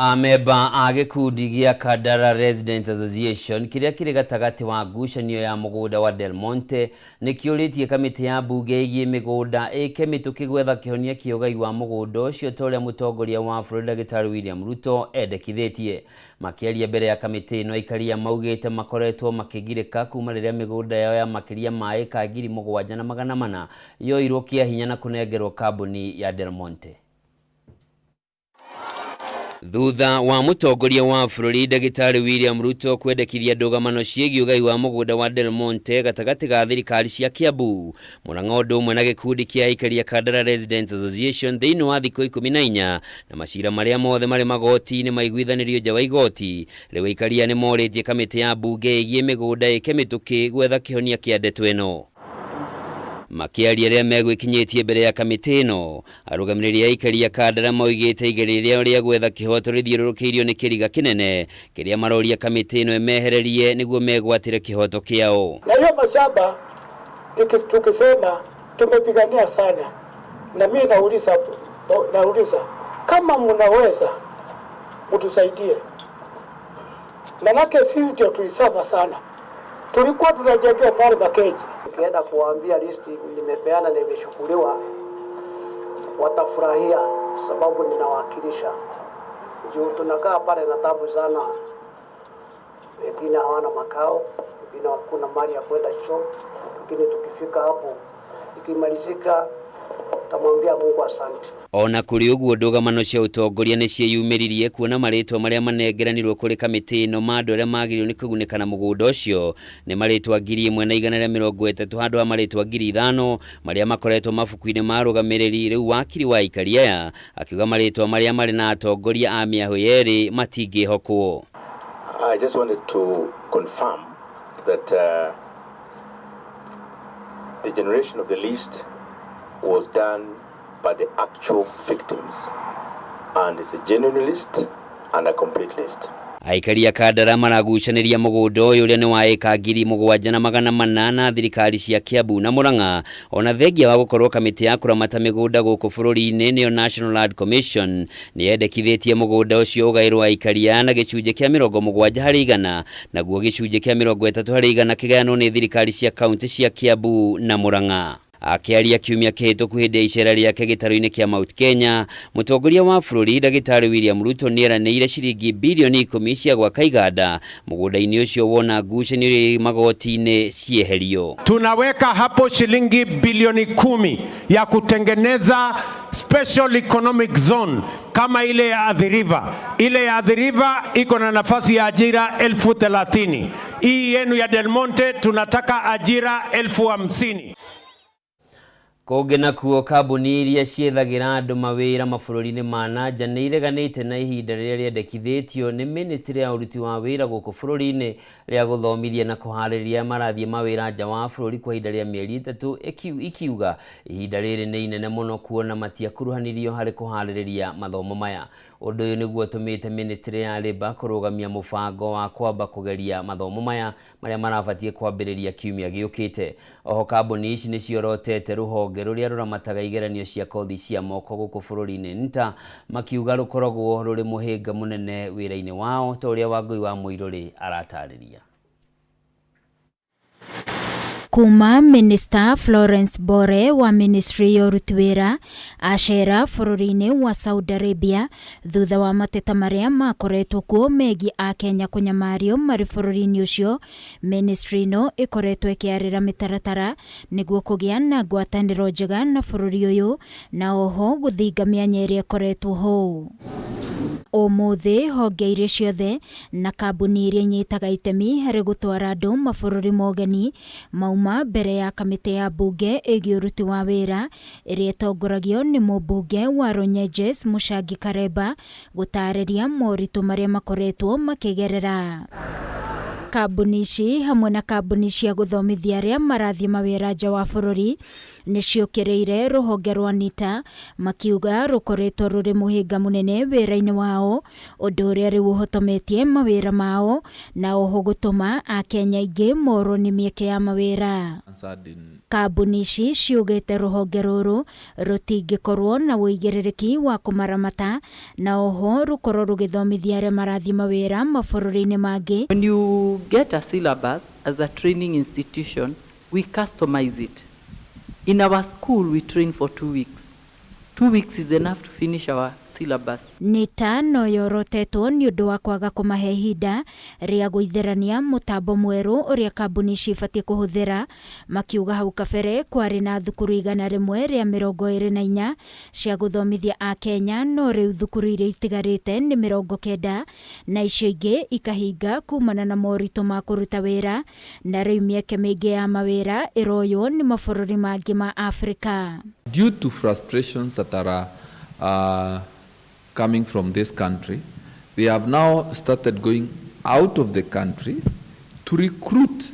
Amemba a gĩkundi gĩa Kandara Residents Association kĩrĩa kĩrĩ gatagatĩ wa ngucanio ya mũgũnda wa Del Monte nĩ kĩũrĩtie kamĩtĩ ya mbunge ĩgiĩ mĩgũnda ĩke mĩtũkĩ gwetha kĩhonia kĩa ũgai wa mũgũnda ũcio ta ũrĩa mũtongoria wa bũrũri Ndagĩtarĩ William Ruto endekithĩtie. Makĩaria mbere ya kamĩtĩ ĩno, aikaria maugĩte makoretwo makĩgirĩka kuma rĩrĩa mĩgũnda yao ya makĩria ma ĩka 7,400 yoirwo kĩa hinya na kũnengerwo kambuni ya Del Monte. Thutha wa mũtongoria wa bũrũri Ndagĩtarĩ William Ruto kwendekithia ndũgamano ciĩgiĩ ũgai wa mũgũnda wa Del Monte gatagatĩ ga thirikari cia Kiambu, Murang'a ũndũ ũmwe na gĩkundi kĩa aikaria Kandara Residents Association thĩinĩ wa thikũ 14 na macira marĩa mothe marĩ magoti-inĩ maiguithanĩrio nja wa igoti. Rĩu aikaria nĩ morĩtie kamĩtĩ ya mbunge ĩgiĩ mĩgũnda ĩke mĩtũkĩ gwetha kĩhonia kĩa ndeto ĩno. Makĩaria rĩrĩa megwĩkinyĩtie mbere ya kamĩtĩ ĩno, arũgamĩrĩri a aikaria Kandara maugĩte igeria rĩao rĩa gwetha kĩhoto rĩthiũrũrũkĩirio nĩ kĩriga kĩnene kĩrĩa maroria kamĩtĩ ĩno ĩmehererie nĩguo megwatĩre kĩhoto kĩao. Na hiyo mashamba tukisema tumepigania sana, na mimi nauliza kama mnaweza mtusaidie, manake sisi ndio tulisava sana, tulikuwa tunajengea pale makeji. Nikienda kuwaambia listi nimepeana na imeshukuliwa, watafurahia sababu ninawakilisha. Juu tunakaa pale na tabu sana, wengine hawana makao, wengine hakuna mali ya kwenda choo, lakini tukifika hapo ikimalizika tamwambia Mungu asante. Ona kũrĩ ũguo ndũgamano cia ũtongoria nĩ ciĩyumĩririe kuona marĩtwa marĩa manengeranirwo kũrĩ kamĩtĩ ĩno ma andũ arĩa magĩrĩirwo nĩ kũgunĩka na mũgũnda ũcio nĩ marĩtwa 1,130 handũ ha marĩtwa 5,000 marĩa makoretwo mabuku-inĩ ma arũgamĩrĩri. Rĩu wakiri wa aikari aya akiuga marĩtwa marĩa marĩ na atongoria a mĩahũ yerĩ matingĩhokwo. I just wanted to confirm that the generation of the list was done by the actual victims And it's a genuine list and a complete list. Aikari a Kandara maragucanĩria mũgũnda ũyũ ũrĩa nĩ wa ĩka 7400 na thirikari cia Kiambu na Murang'a, ona thengia wa gũkorwo kamĩtĩ ya kũramata mĩgũnda gũkũ bũrũri-inĩ nĩyo National Land Commission nĩ yendekithĩtie mũgũnda ũcio ũgaĩrwo aikari aya na gĩcunjĩ kĩa 70%, naguo gĩcunjĩ kĩa 30% kĩgayanwo nĩ thirikari cia kaunti cia Kiambu na Murang'a. Akĩaria kiumia kĩhĩtũku hĩndĩ ya icera rĩake gĩtarũ-inĩ kĩa Mount Kenya, mũtongoria wa bũrũri ndagĩtarĩ William Ruto nĩeranĩire ciringi bilioni 10 cia gwaka iganda mũgũnda-inĩ ũcio wona ngucanio iria magoti-inĩ cieherio. Tunaweka hapo shilingi bilioni 10 ya kutengeneza special economic zone kama ile ya Athi River. Ile ya Athi River iko na nafasi ya ajira 30,000. Hii yenu ya Del Monte tunataka ajira 50,000. Kũngĩ nakuo kambuni iria ciethagĩra andũ mawĩra mabũrũri-inĩ ma na nja nĩ ireganĩte na ihinda rĩrĩa rĩendekithĩtio nĩ ministry ya ũruti wa wĩra gũkũ bũrũri-inĩ rĩa gũthomithia na kũharĩria marathiĩ mawĩra nja wa bũrũri kwa ihinda rĩa mĩeri 3, ikiuga ihinda rĩrĩ nĩ inene mũno kuona matiakuruhanirio harĩ kũharĩrĩria mathomo maya. Ũndũ ũyũ nĩguo ũtũmĩte ministry ya Labour kũrũgamia mũbango wa kwamba kũgeria mathomo maya marĩa marabatiĩ kwambĩrĩria kiumia gĩũkĩte. Oho kambuni ici nĩ ciorotete rũhonge rũrĩa rũramataga igeranio cia kothi cia moko gũkũ bũrũri-inĩ NITA, makiuga rũkoragwo rũrĩ mũhĩnga mũnene wĩra-inĩ wao ta ũrĩa Wangũi wa Mũirũrĩ aratarĩria. Kuma Minister Florence Bore wa Ministry ya ũruti wĩra acera bũrũri-inĩ wa Saudi Arabia thutha wa mateta marĩa makoretwo kuo megiĩ Akenya kũnyamario marĩ bũrũri-inĩ ũcio, ministry ĩno ĩkoretwo ĩkĩarĩra mĩtaratara nĩguo kũgĩa na ngwatanĩro njega na bũrũri ũyũ na oho gũthinga mĩanya ĩrĩa ĩkoretwo ho. Ũmũthĩ honge iria ciothe na kambuni iria inyitaga itemi harĩ gũtwara andũ mabũrũri mogeni mauma mbere ya kamĩtĩ ya mbunge ĩgiĩ ũruti wa wĩra ĩrĩa ĩtongoragio nĩ mũmbunge wa Runyenjes Mũcangi Karemba gũtarĩria moritũ marĩa makoretwo makĩgerera. Kambuni ici hamwe na kambuni cia gũthomithia arĩa marathiĩ mawĩra nja wa bũrũri nĩ ciũkĩrĩire rũhonge rwa NITA makiuga rũkoretwo rũrĩ mũhĩnga mũnene wĩra-inĩ wao, ũndũ ũrĩa rĩu ũhotometie mawĩra mao na oho gũtũma Akenya aingĩ morwo nĩ mĩeke ya mawĩra. Kambuni ici ciugĩte rũhonge rũrũ rũtingĩkorwo na ũigĩrĩrĩki wa kũmaramata na oho rũkorwo rũgĩthomithia arĩa marathiĩ mawĩra mabũrũri-inĩ mangĩ. When you get a syllabus as a training institution, we customize it. In our school, we train for 2 weeks. 2 weeks is enough to finish our syllabus. NITA no yorotetwo nĩ ũndũ wa kwaga kũmahe ihinda rĩa gũitherania mũtambo mwerũ ũrĩa kambuni ici ibatiĩ kũhũthĩra, makiuga hau kabere kwarĩ na thukuru 124 cia gũthomithia Akenya, no rĩu thukuru iria itigarĩte nĩ 90 na icio ingĩ ikahinga kumana na moritũ ma kũruta wĩra, na rĩu mĩeke mĩingĩ ya mawĩra ĩroywo nĩ mabũrũri mangĩ ma Afrika. Due to frustrations that are coming from this country, they have now started going out of the country to recruit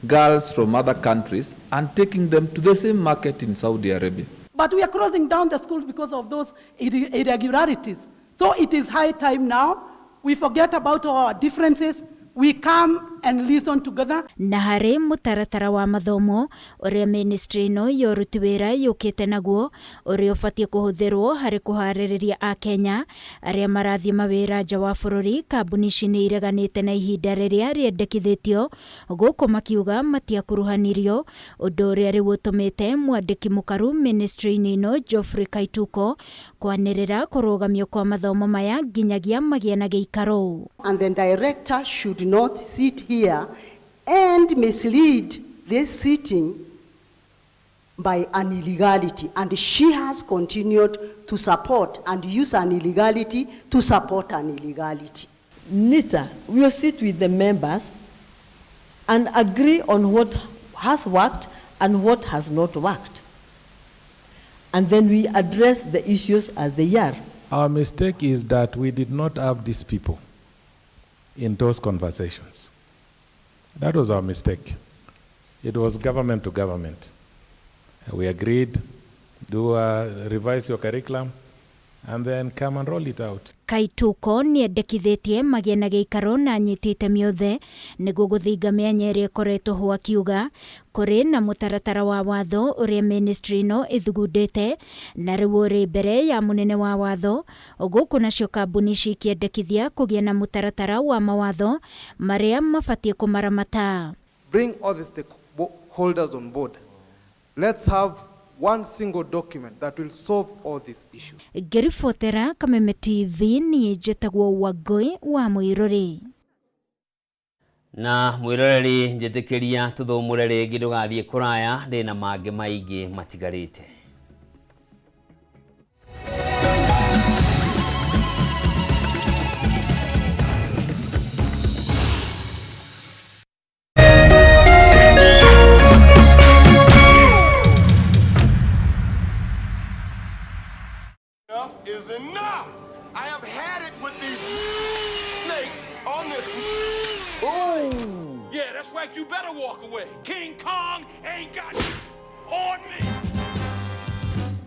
girls from other countries and taking them to the same market in Saudi Arabia. But we are closing down the schools because of those irregularities. So it is high time now. We forget about our differences. We come and listen together. Na harĩ mũtaratara wa mathomo ũrĩa ministry ĩno ya ũruti wĩra yũkĩte naguo ũrĩa ũbatiĩ kũhũthĩrwo harĩ kũharĩrĩria Akenya arĩa marathiĩ mawĩra nja wa bũrũri, kambuni ici nĩ ireganĩte na ihinda rĩrĩa rĩendekithĩtio gũkũ makiuga matiakuruhanirio, ũndũ ũrĩa rĩu ũtũmĩte mwandĩki mũkaru ministry-inĩ ĩno Geoffrey Kaituko kwanĩrĩra kũrũgamio kwa mathomo maya nginyagia magĩe na gĩikaro. And the director should not sit here and mislead this sitting by an illegality, and she has continued to support and use an illegality to support an illegality. NITA will sit with the members and agree on what has worked and what has not worked. And then we address the issues as they are. Our mistake is that we did not have these people in those conversations. That was our mistake. It was government to government. We agreed, do revise your curriculum, and then come and roll it out. Kaituko nĩendekithĩtie magĩe na gĩikaro na anyiti itemi othe nĩguo gũthinga mĩanya ĩrĩa ĩkoretwo ho akiuga kũrĩ na mũtaratara wa watho ũrĩa ministry ĩno ĩthugundĩte na rĩu ũrĩ mbere ya mũnene wa watho gũkũ nacio kambuni ici ikĩendekithia kũgĩa na mũtaratara wa mawatho marĩa mabatiĩ kũmaramata. Bring all the stakeholders on board. Let's have one single document that will solve all these issues. Ngĩribotera Kameme TV niĩ njĩtagwo Wangũi wa Mũirũrĩ. Na mwĩroreri njĩtĩkĩria tũthũmũre rĩngĩ ndũgathiĩ kũraya ndĩna mangĩ maingĩ matigarĩte. Enough is enough. I have had it with these snakes on this. Ooh. Yeah, that's right. You better walk away. King Kong ain't got on me.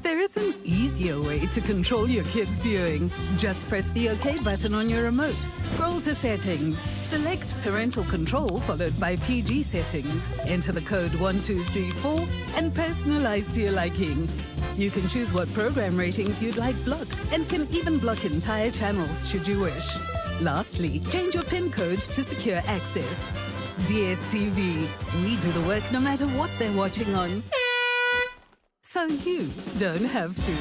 There is an easier way to control your kids' viewing. Just press the OK button on your remote, scroll to settings, select parental control followed by PG settings, enter the code 1234 and personalize to your liking. You can choose what program ratings you'd like blocked and can even block entire channels should you wish. Lastly, change your PIN code to secure access. DSTV, we do the work no matter what they're watching on. So you don't have to.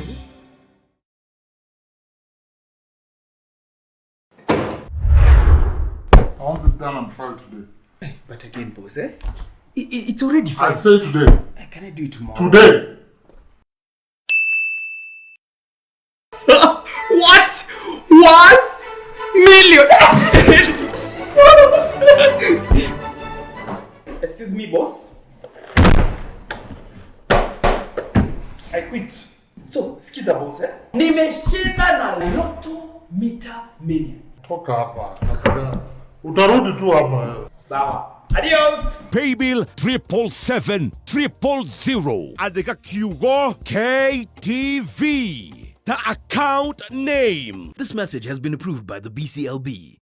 I want this done and filed today. But again, boss, eh? It's already I filed. say today. Can I do it tomorrow? Today! What? 1 million! Excuse me, boss. I quit. So, sikiza boss, eh? Nimeshinda na Lotto Mita Mania. Toka hapa. Utarudi tu hapa. Sawa. Adios! Paybill 777 000 andĩka kiugo KTV the account name. This message has been approved by the BCLB.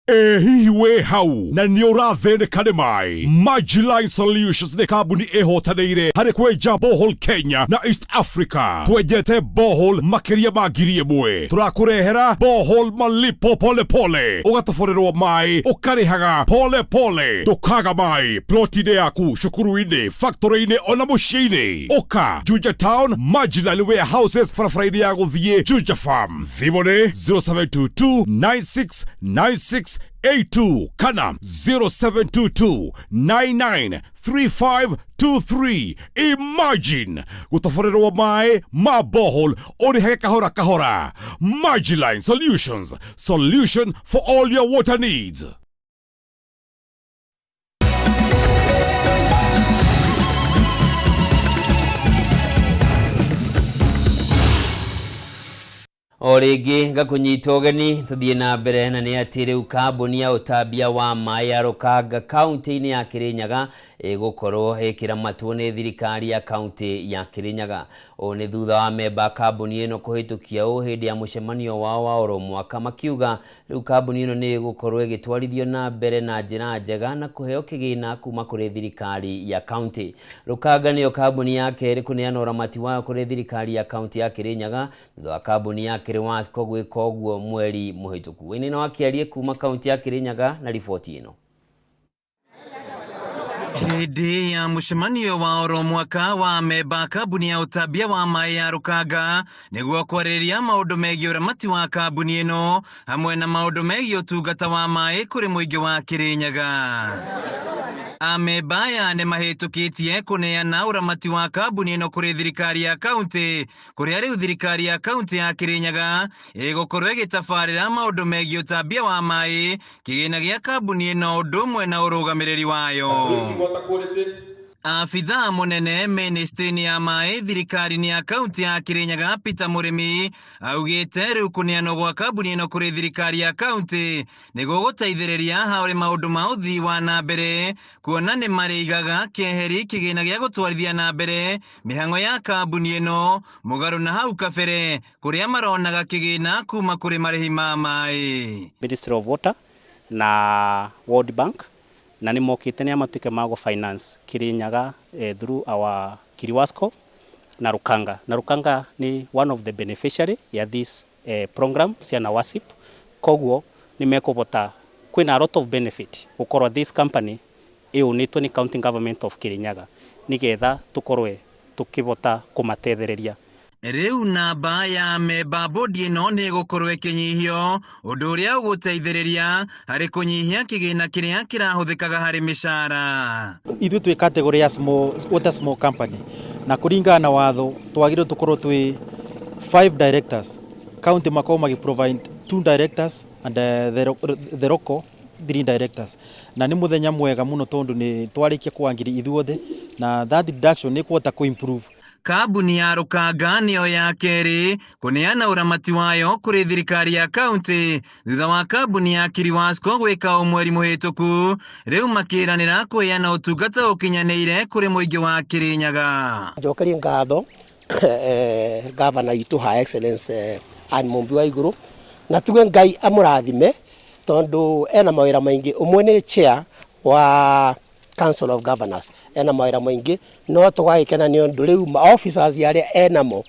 Ĩ hihi wĩ hau na nĩ ũrathĩnĩka nĩ maĩ? Majiline Solutions nĩ kambuni ĩhotanĩire harĩ kwenja borehole Kenya na East Africa. Twenjete borehole makĩria ma 1,000. Tũrakũrehera borehole malipo pole pole, ũgatoborerwo maĩ ũkarĩhaga pole pole, ndũkaga maĩ ploti-inĩ yaku, cukuru-inĩ, factory-inĩ ona mũciĩ-inĩ. Ũka Juja Town, Majiline Warehouses, barabara-inĩ ya gũthiĩ Juja Farm. Thimũ nĩ 0722 9696 82 kana 0722 993523. Imagine gũtoborerwo maĩ ma borehole ũrĩhage kahora kahora. Majiline Solutions, solution for all your water needs. O rĩngĩ ngakũnyita ũgeni tũthiĩ na mbere na nĩ atĩ rĩu kambuni ya ũtambia wa maĩ ya Rũkanga kaunti-inĩ ya Kĩrĩnyaga ĩgũkorwo ĩkĩramatwo nĩ thirikari ya kaunti ya Kĩrĩnyaga. Ũũ nĩ thutha wa memba kambuni ĩno kũhĩtũkia ũũ hĩndĩ ya mũcemanio wao wa oro mwaka makiuga rĩu kambuni ĩno nĩ ĩgũkorwo ĩgĩtwarithio na mbere na njĩra njega na kũheo kĩgĩna kuma kũrĩ thirikari ya kaunti. Rũkanga nĩyo kambuni ya kerĩ kũneana ũramati wayo kũrĩ thirikari ya kaunti ya Kĩrĩnyaga thutha wa kambuni ya Kĩrĩwasco gwĩka ũguo mweri mũhĩtũku. Wainaina wa Kĩarie kuma kaunti ya Kĩrĩnyaga na riboti ĩno. Hĩndĩ ya mũcemanio wa oro mwaka wa memba kambuni ya ũtambia wa maĩ ya Rũkanga nĩguo kwarĩrĩria maũndũ megiĩ ũramati wa kambuni ĩno hamwe na maũndũ megiĩ ũtungata wa maĩ kũrĩ mũingĩ wa Kĩrĩnyaga. Amemba aya nĩ mahĩtũkĩtie kũneana ũramati wa kambuni ĩno kũrĩ thirikari ya kaunti kũrĩa rĩu thirikari ya kaunti ya Kĩrĩnyaga ĩgũkorwo ĩgĩtabarĩra maũndũ megiĩ ũtambia wa maĩ, kĩgĩna gĩa kambuni ĩno ũndũ ũmwe na ũrũgamĩrĩri wayo. Abithaa mũnene ministry-inĩ ya maĩ thirikari-inĩ ya kaunti ya Kirinyaga Peter Mũrĩmi augĩte rĩu kũneanwo gwa kambuni ĩno kũrĩ thirikari ya kaunti nĩ gũgũteithĩrĩria harĩ maũndũ ma ũthii wa na mbere kuona nĩ marĩigaga keheri kĩgĩna gĩa gũtwarithia na mbere mĩhang'o ya kambuni ĩno mũgarũ na hau kabere kũrĩa maronaga kĩgĩna kuma kũrĩ marĩhi ma maĩ. Ministry of Water na World Bank na nĩ mokĩte nĩ matuĩke ma gũ finance Kirinyaga through our Kiriwasco na Rukanga. Na Rukanga nĩ one of the beneficiary ya this program cia NAWASIP, koguo nĩ mekũbota kwĩna a lot of benefit gũkorwo this company ĩũnĩtwo nĩ county government of Kirinyaga nĩgetha tũkorwe tũkĩbota kũmatethereria. Rĩu namba ya memba bodi ĩno nĩ ĩgũkorwo ĩkĩnyihio, ũndũ ũrĩa ũgũteithĩrĩria harĩ kũnyihia kĩgĩna kĩrĩa kĩrahũthĩkaga harĩ mĩcara. Ithuĩ twĩ category ya small, water small company, na kũringana na watho twagĩrĩirwo tũkorwo twĩ 5 directors, county makorwo magĩ provide 2 directors and the local 3 directors. Na nĩ mũthenya mwega mũno tondũ nĩ twarĩkia kũangiri ithuothe, na that deduction nĩ kũhota kũ improve. Kambuni ya Rukanga nĩyo ya kerĩ kũneana ũramati wayo kũrĩ thirikari ya kaunti thutha wa kambuni ya Kiriwasco gwĩka o mweri mũhĩtũku, rĩu makĩranĩra kũheana ũtungata ũkinyanĩire kũrĩ mũingĩ wa Kirinyaga. Njokerie ngatho gavana itũ Her Excellency Anne Mumbi wa Igũrũ, na tuge Ngai amũrathime tondũ ena mawĩra maingĩ. Ũmwe nĩ chair wa Council of Governors, ena mawĩra maingĩ, no tũgagĩkena nĩ ũndũ rĩu ma officers arĩa enamo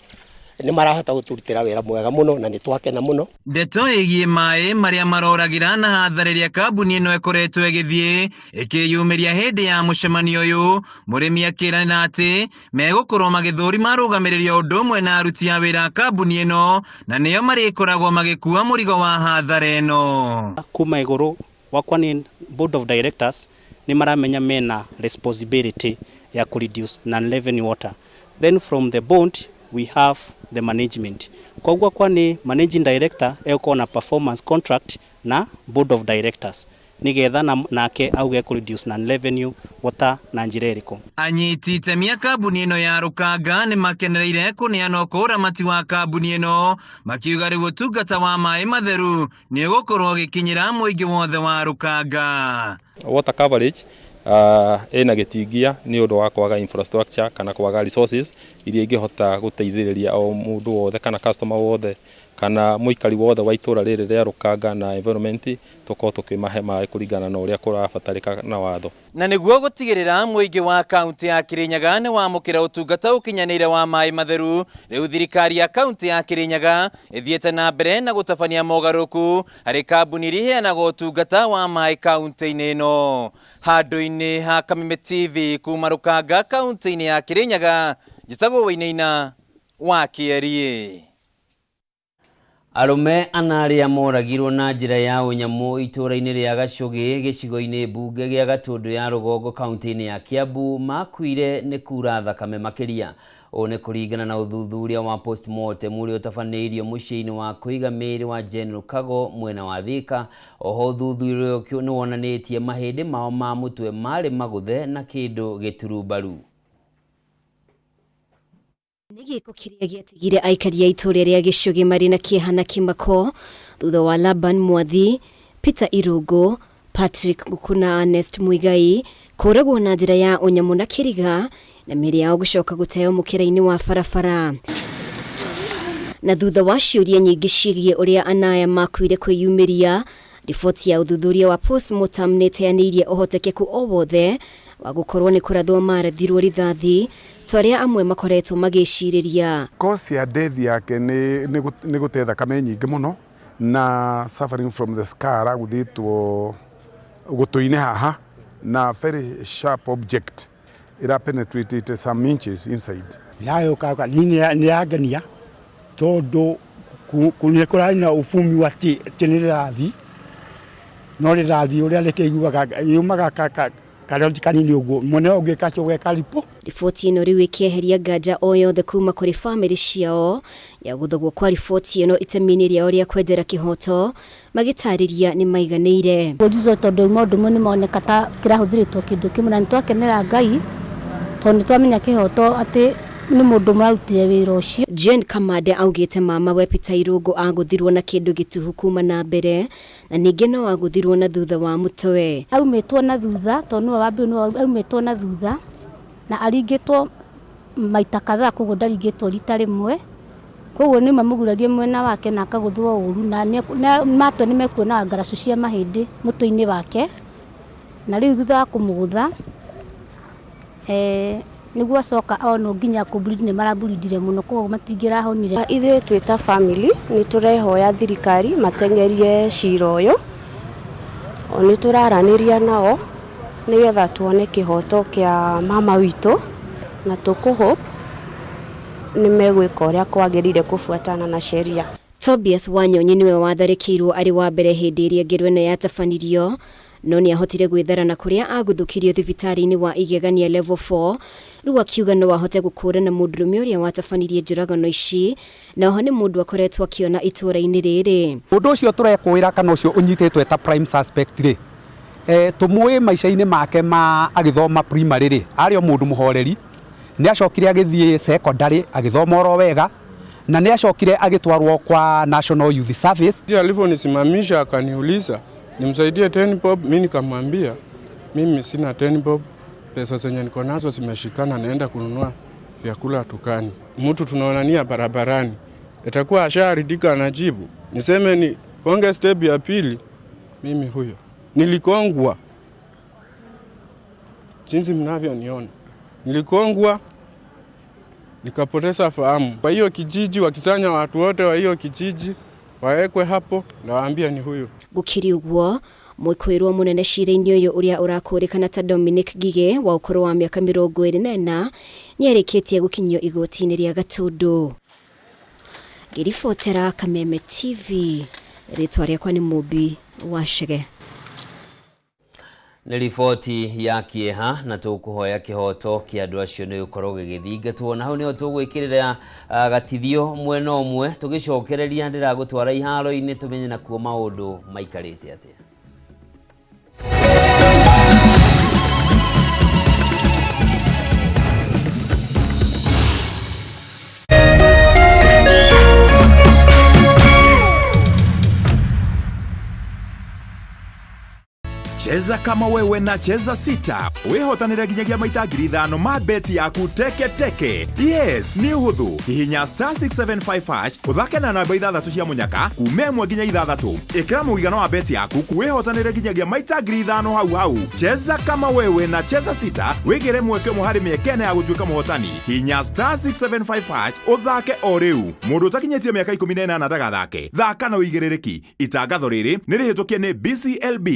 nĩ marahota gũtũrutĩra wĩra mwega mũno na nĩ twakena mũno. Ndeto ĩgiĩ maĩ marĩa maroragĩra na hathara ĩrĩa kambuni ĩno ĩkoretwo ĩgĩthiĩ ĩkĩyumĩria hĩndĩ ya mũcemanio ũyũ, mũrĩmi akĩranĩra atĩ megũkorwo magĩthũrima arũgamĩrĩri o ũndũ ũmwe na aruti a wĩra a kambuni ĩno, na nĩo marĩkoragwo magĩkua mũrigo wa hathara ĩno. Kuma igũrũ wakwa nĩ board of directors nĩ maramenya mena responsibility ya ku reduce non-revenue water. Then from the board we have the management. Koguo kwa nĩ managing director egũkorwo na performance contract na board of directors nigetha nake auge ku reduce non-revenue water na njĩra ĩrĩkũ. Anyiti itemi a kambuni ĩno ya Rukanga nĩ makenereire kũneanwo kwa ũramati wa kambuni ĩno, makiuga rĩu ũtungata wa maĩ matheru nĩ ũgũkorwo ũgĩkinyĩra mũingĩ wothe wa Rukanga. Water coverage ĩna gĩtingia nĩ ũndũ wa kwaga infrastructure kana kwaga resources iria ingĩhota gũteithĩrĩria o mũndũ wothe kana customer wothe kana mũikari wothe wa itũra rĩrĩ rĩa Rukanga na environment tũkorwo tũkĩmahe maĩ kũringana na ũrĩa kũrabatarĩka na watho. Na nĩguo gũtigĩrĩra mũingĩ wa kaunti ya Kirinyaga nĩ wamũkĩra ũtungata ũkinyanĩire wa maĩ matheru, rĩu thirikari ya kaunti ya Kirinyaga ĩthiĩte na mbere na gũtabania mogarũrũku harĩ kambuni iria iheanaga ũtungata wa maĩ kaunti-inĩ ĩno. Handũ-inĩ ha Kameme TV kuma Rukanga kaunti-inĩ ya Kirinyaga, njĩtagwo Wainaina wa Kĩeriĩ. Arũme ana arĩa moragirwo na njĩra ya ũnyamũ itũũra-inĩ rĩa Gacũgĩ gĩcigo-inĩ mbunge gĩa Gatũndũ ya Rũgongo kaunti-inĩ ya Kiambu makuire nĩ kura thakame makĩria. Ũũ nĩ kũringana na ũthuthuria wa postmortem ũrĩa ũtabanĩirio mũciĩ-inĩ wa kũiga mĩĩrĩ wa General Kago mwena wa Thika. Oho ũthuthuria ũyũ nĩ wonanĩtie mahĩndĩ mao ma mũtwe marĩ magũthe na kĩndũ gĩturumbaru. Nĩ gĩko kĩrĩa gĩatigire aikari a itũũra rĩa Gĩcũgĩ marĩ na kĩeha na kĩmako thutha wa Laban Mwathi, Peter Irũngũ, Patrick Nguku na Ernest Muigai kũragwo na njĩra ya ũnyamũ na kĩriga na mĩĩrĩ yao gũcoka gũteo mũkĩra-inĩ wa barabara. Na thutha wa ciũria nyingĩ ciĩgiĩ ũrĩa anaya makuire kwĩyumĩria, riboti ya ũthuthuria wa postmortem nĩ ĩteanĩirie ũhotekeku o wothe wa gũkorwo nĩ kũrathwo marathirwo rithathi ta ũrĩa amwe makoretwo magĩcirĩria. Cause ya death yake nĩ gũte thakame nyingĩ mũno na suffering from the scar agũthĩtwo gũtũ-inĩ haha na very sharp object ĩra penetrated some inches inside. Yayũka nĩ yangenia tondũ nĩ kũrarĩ na ũbumi wa atĩ nĩ rĩrathi, no rĩrathi ũrĩa rĩkĩiguaga yumaga karoti kanini ũguo mwene ũngĩ kacoge karipo. Riboti ĩno rĩu ĩkĩeheria nganja o yothe kuma kũrĩ bamĩrĩ ciao ya gũthogwo kwa riboti ĩno itemi-inĩ rĩao rĩa kwendera kĩhoto magĩtarĩria nĩ maiganĩire. Borizo tondũ maũndũ mo nĩ moneka ta kĩrahũthĩrĩtwo kĩndũ kĩmwe na nĩ twakenera Ngai Tondũ nĩtwamenya kĩhoto atĩ nĩ mũndũ mũrarutire wĩra ũcio. Jane Kamande augĩte mama we Peter Irũngũ agũthirwo na kĩndũ gĩtuhu kuma na mbere na ningĩ no agũthirwo na thutha wa mũtwe. Aumĩtwo na thutha tondũ nĩwe wambĩrwo nĩwe aumĩtwo na thutha na aringĩtwo maita kadhaa koguo ndaringĩtwo rita rĩmwe. Koguo nĩ mamũgurarie mwena wake na akagũthwo ũru na matua nĩ mekuonaga ngaracũ cia mahĩndĩ mũtwe-inĩ wake. Na rĩu thutha wa kũmũgũtha nĩguo acoka onwo nginya kũ bleed nĩ marableedire mũno koguo matingĩrahonire. Ithuĩ twĩ ta family nĩ tũrehoya thirikari mateng'erie cira ũyũ. O nĩ tũraranĩria nao nĩgetha tuone kĩhoto kĩa mama witũ na tũkũ hope nĩ megwĩka ũrĩa kwagĩrĩire kũbuatana na sheria. Tobias Wanyonyi nĩwe watharĩkĩirwo arĩ wa mbere hĩndĩ ĩrĩa ngero ĩno yatabanirio no nĩahotire gwĩthara na kũrĩa agũthũkirio thibitarĩ-inĩ wa Igegania level 4. Rĩu akiuga no ahote gũkũrana mũndũrũme ũrĩa watabanirie njũragano ici na oho nĩ mũndũ akoretwo akĩona itũũra-inĩ rĩrĩ. Mũndũ ũcio tũrekũĩra kana ũcio ũnyitĩtwo ta prime suspect rĩ, tũmũĩ maica-inĩ make ma agĩthoma primary rĩ, arĩ o mũndũ mũhoreri. Nĩ acokire agĩthiĩ secondary agĩthoma oro wega na nĩ acokire agĩtwarwo kwa National Youth Service. Alivyonisimamisha akaniuliza nimsaidie 10 bob, mimi nikamwambia mimi sina 10 bob, pesa zenye niko nazo zimeshikana, naenda kununua vyakula dukani. Mtu tunaonania barabarani, itakuwa asharidika anajibu. Niseme ni konge step ya pili, mimi huyo nilikongwa, jinsi mnavyoniona, nilikongwa nikapoteza fahamu. Kwa hiyo kijiji wakisanya watu wote wa hiyo kijiji waekwe hapo na waambia ni huyu. Gukiri uguo mwĩkũĩrwo mũnene cira-inĩ ũyũ ũrĩa ũrakũrĩkana ta Dominic Ngige wa ũkũrũ wa mĩaka 24 nĩarĩkĩtie gũkinyio igoti-inĩ rĩa Gatũndũ. Ngĩribotera Kameme TV, rĩtwa rĩakwa nĩ Mũmbi wa Chege. Nĩ riboti ya kĩeha na tũkũhoya kĩhoto kĩa andũ acio nĩ gũkorwo gĩgĩthingatwo na hau nĩho tũgwĩkĩrĩra gatithio mwena ũmwe tũgĩcokereria ndĩragũtwara iharo-inĩ tũmenye nakuo maũndũ maikarĩte atĩa. Cheza kama wewe na Cheza Sita wihotanire nginyagia maita 5,000 ma beti yaku teke teke. Yes, nĩ ũhũthũ. Hihinya star 675 hash ũthake na namba 6 cia mũnyaka kuma 1 nginya 6. Ĩkĩra mũigana wa beti yaku wihotanire nginyagia maita 5,000 hau hau. Cheza kama wewe na Cheza Sita wĩgĩre mweke ũmwe harĩ mĩeke ĩna ya gũtuĩka mũhotani. Hihinya star 675 hash ũthake o rĩu. Mũndũ ũtakinyĩtie mĩaka 18 ndagathake. Thaka na ũigĩrĩrĩki. Itangatho rĩrĩ nĩ rĩhĩtũkie nĩ BCLB.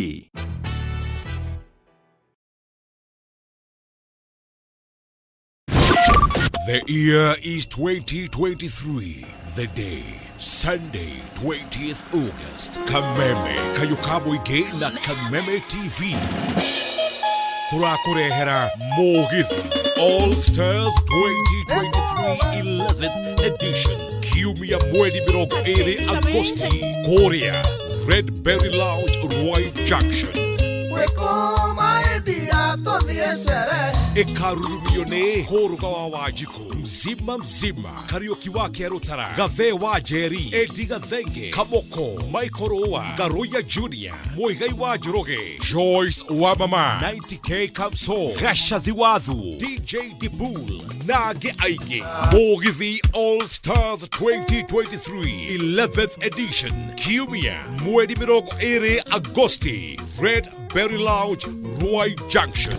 The year is 2023. The day, Sunday, 20th August. Kameme, Kayukabo Ige na Kameme TV. Turakurehera Mugithi All Stars 2023 11th edition. Kiumia mweri 20 Agosti. Korea, Red Berry Lounge, Roy Junction. Ĩkarurumio nĩ Kũrũga wa Wanjikũ, Mzima Mzima, Kariũki wa Kĩarũtara, Gathee wa Njeri, Eddie Gathenge, Kamoko, Michael Rũa, Ngaruiya Junior, Muigai wa Njoroge, Joyce wa Mama, 90K Kamso, Gacathi wa Thuo, DJ Dibul na angĩ aingĩ. Mũgithi All Stars 2023 11th edition, Kiumia mweri 20 Agosti, Red Berry Lounge, Ruai Junction.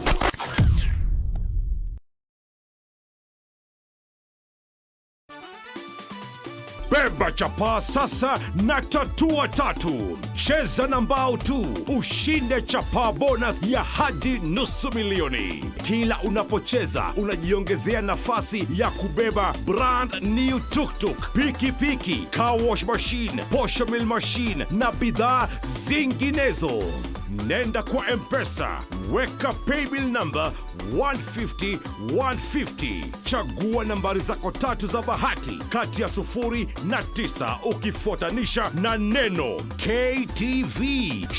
Beba chapaa sasa na tatua tatu. Cheza na mbao tu ushinde chapaa bonus ya hadi 500,000. Kila unapocheza unajiongezea nafasi ya kubeba brand new tuktuk, pikipiki, car wash machine, posho mill machine na bidhaa zinginezo. Nenda kwa M-Pesa, weka paybill number 150 150. Chagua nambari zako tatu za bahati kati ya 0 na 9 ukifuatanisha na neno KTV.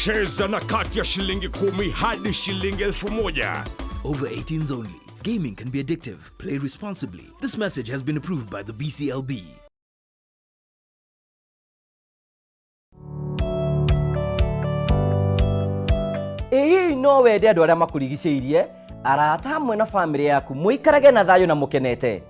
Cheza na kati ya shilingi 10 hadi shilingi 1,000. Over 18s only. Gaming can be addictive. Play responsibly. This message has been approved by the BCLB. Ĩ hihi no wende andũ arĩa makũrigicĩirie, arata hamwe na bamĩrĩ yaku mũikarage na thayũ na mũkenete?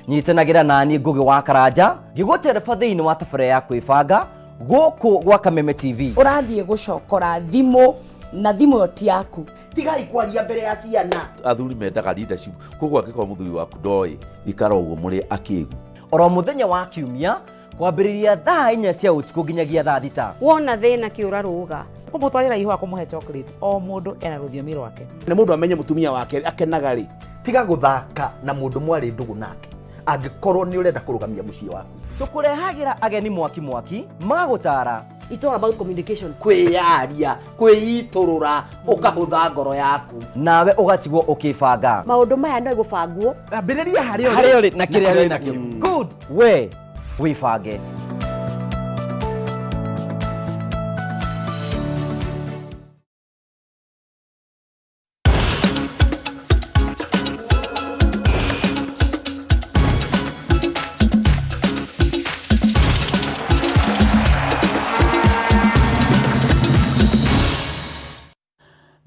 Nyitanagĩra naniĩ Ngũgĩ wa Karanja ngĩgũtereba thĩinĩ wa tabarĩra ya kwĩbanga gũkũ gwa Kameme TV. Ũrathiĩ gũcokora thimũ na thimũ ĩyo ti yaku. Tigai kwaria mbere ya ciana. Athuri mendaga leadership, koguo angĩkorwo mũthuri waku ndoĩ, ikara ũguo mũrĩ akĩgu. Oro mũthenya wa Kiumia kwambĩrĩria thaa 4 cia ũtukũ nginyagia thaa 6. Wona thĩna kĩũra rũga. Kũmũtwarĩra ihũa, kũmũhe chocolate, o mũndũ ena rũthiomi rwake. Nĩ mũndũ amenye mũtumia wake akenaga rĩ. Tiga gũthaka na mũndũ mwarĩ ndũgũ nake angĩkorwo nĩ ũrenda kũrũgamia mũciĩ waku. Tũkũrehagĩra ageni mwaki mwaki magũtara. It's all about communication. Kwĩyaria, kwĩitũrũra, ũkahũtha ngoro yaku. Nawe ũgatigwo ũkĩbanga. Maũndũ maya no gũbangwo. Ambĩrĩria harĩa harĩa ũrĩ na kĩrĩa wĩ nakĩo. Good. We wĩbange.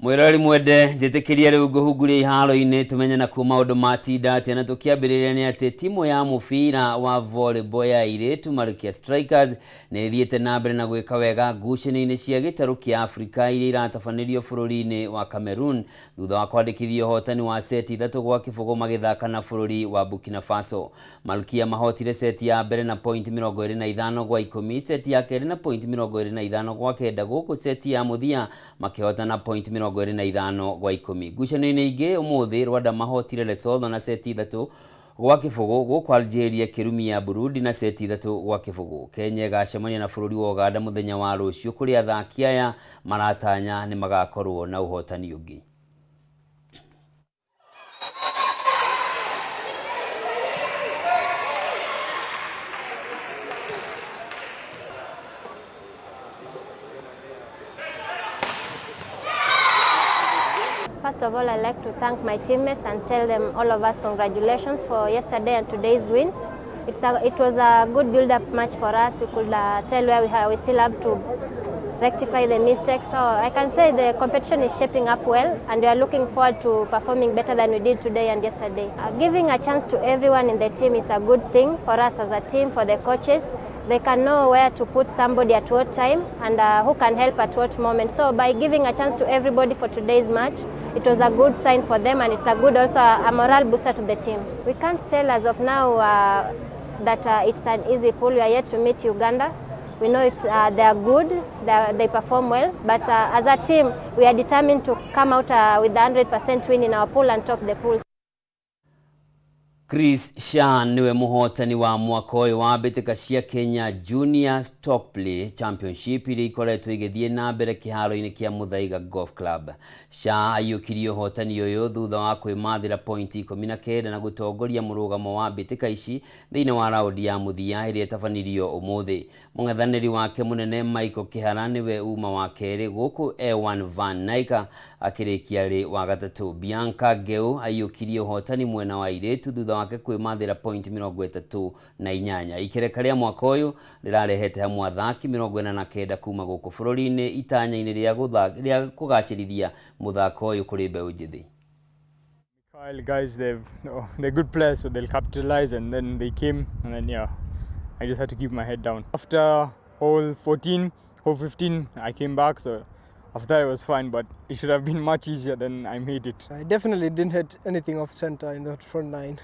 Mwirori mwende, njĩtĩkĩria rĩu ngũhunguria iharo-inĩ tũmenye nakuo maũndũ matinda atĩa, na tũkĩambĩrĩria nĩ atĩ timu ya mũbira wa volleyball ya airĩtu Malkia Strikers nĩ ĩthiĩte na mbere na gwĩka wega ngucanio-inĩ cia gĩtarũ kĩa Afrika iria iratabanĩrio bũrũri-inĩ wa Cameroon thutha wa kwandĩkithia ũhotani wa seti 3-0 magĩthaka na bũrũri wa Burkina Faso. Malkia mahotire seti ya mbere na point 25-10, seti ya kerĩ na point 25-9, gũkũ seti ya mũthia makĩhota na point 25-10. Ngucanio-inĩ ingĩ ũmũthĩ Rwanda mahotire Lesotho na seti 3-0, gũkũ Algeria ĩkĩrumia Burundi na seti 3-0. Kenya ĩgacemania na bũrũri wa Uganda mũthenya wa rũciũ kũrĩa athaki aya maratanya nĩ magakorwo na ũhotani ũngĩ. First of all, I'd like to thank my teammates and tell them, all of us, congratulations for yesterday and today's win. It was a good build-up match for us. We could tell where we still have to rectify the mistakes. So I can say the competition is shaping up well, and we are looking forward to performing better than we did today and yesterday. Giving a chance to everyone in the team is a good thing for us as a team, for the coaches. They can know where to put somebody at what time and who can help at what moment. So by giving a chance to everybody for today's match, it was a good sign for them, and it's a good also a morale booster to the team. We can't tell as of now that it's an easy pool. We are yet to meet Uganda. We know they are good, they perform well, but as a team, we are determined to come out with the 100% win in our pool and top the pool. Chris Shan niwe mũhotani wa mwaka ũyũ wa mbĩtĩka cia Kenya Junior Stockplay Championship iria ikoretwo igĩthiĩ na mbere kĩharo-inĩ kĩa Muthaiga Golf Club. Sha aiyũkirie ũhotani ũyũ thutha wa kwĩmathĩra pointi 19 na gũtongoria mũrũgamo wa mbĩtĩka ici thĩinĩ wa raundi ya mũthia ĩrĩa ĩtabanirio ũmũthĩ. Mũng'ethanĩri wake mũnene Michael Kĩhara nĩwe uma wa kerĩ, gũkũ Ewan Van Naika akĩrĩkia rĩ wa gatatũ. Bianca Ngeu aiyũkirie ũhotani mwena wa airĩtu thutha wake kwĩmathĩra point 38. Ikereka rĩa mwaka ũyũ rĩrarehete hamwe athaki 49 kuma gũkũ bũrũri-inĩ itanya-inĩ rĩa kũgacĩrithia mũthako ũyũ kũrĩ mbeũ njĩthĩ. Kyle guys, they're good players, so they'll capitalize, and then they came, and then yeah, I just had to keep my head down. After hole 14, hole 15, I came back, so after that it was fine, but it should have been much easier than I made it. I definitely didn't hit anything off center in that front nine.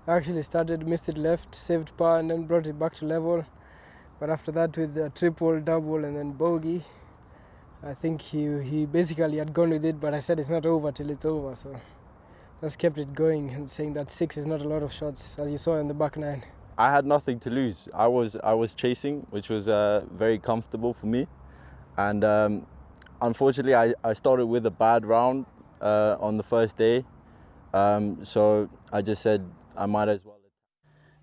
I actually started, missed it left, saved par, and then brought it back to level. But after that, with a triple, double, and then bogey, I think he basically had gone with it, but I said it's not over till it's over, so just kept it going and saying that 6 is not a lot of shots, as you saw in the back nine. I had nothing to lose. I was chasing, which was very comfortable for me, and unfortunately I started with a bad round on the first day, so I just said I might as well.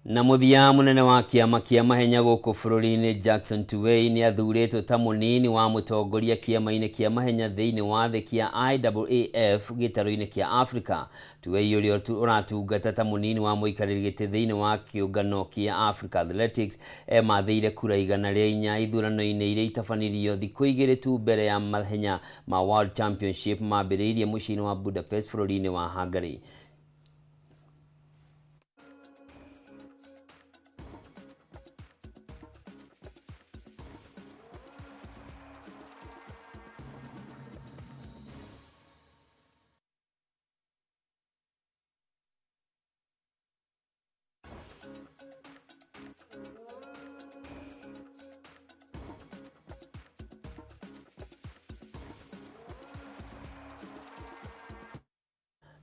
Na mũthia, mũnene wa kĩama kĩa mahenya gũkũ bũrũri-inĩ Jackson Tuwei nĩ athurĩtwo ta mũnini wa mũtongoria kĩama-inĩ kĩa mahenya thĩinĩ wa thĩ kĩa IAAF gĩtarũ-inĩ kĩa Africa. Tuwei ũrĩa ũratungata ta mũnini wa mũikarĩri gĩtĩ thĩinĩ wa kĩũngano kĩa Africa Athletics emathĩire kura 104 ithurano-inĩ iria itabanirio thikũ 2 tu mbere ya mahenya ma World Championship mambĩrĩirie mũciĩ-inĩ wa Budapest bũrũri-inĩ wa Hungary.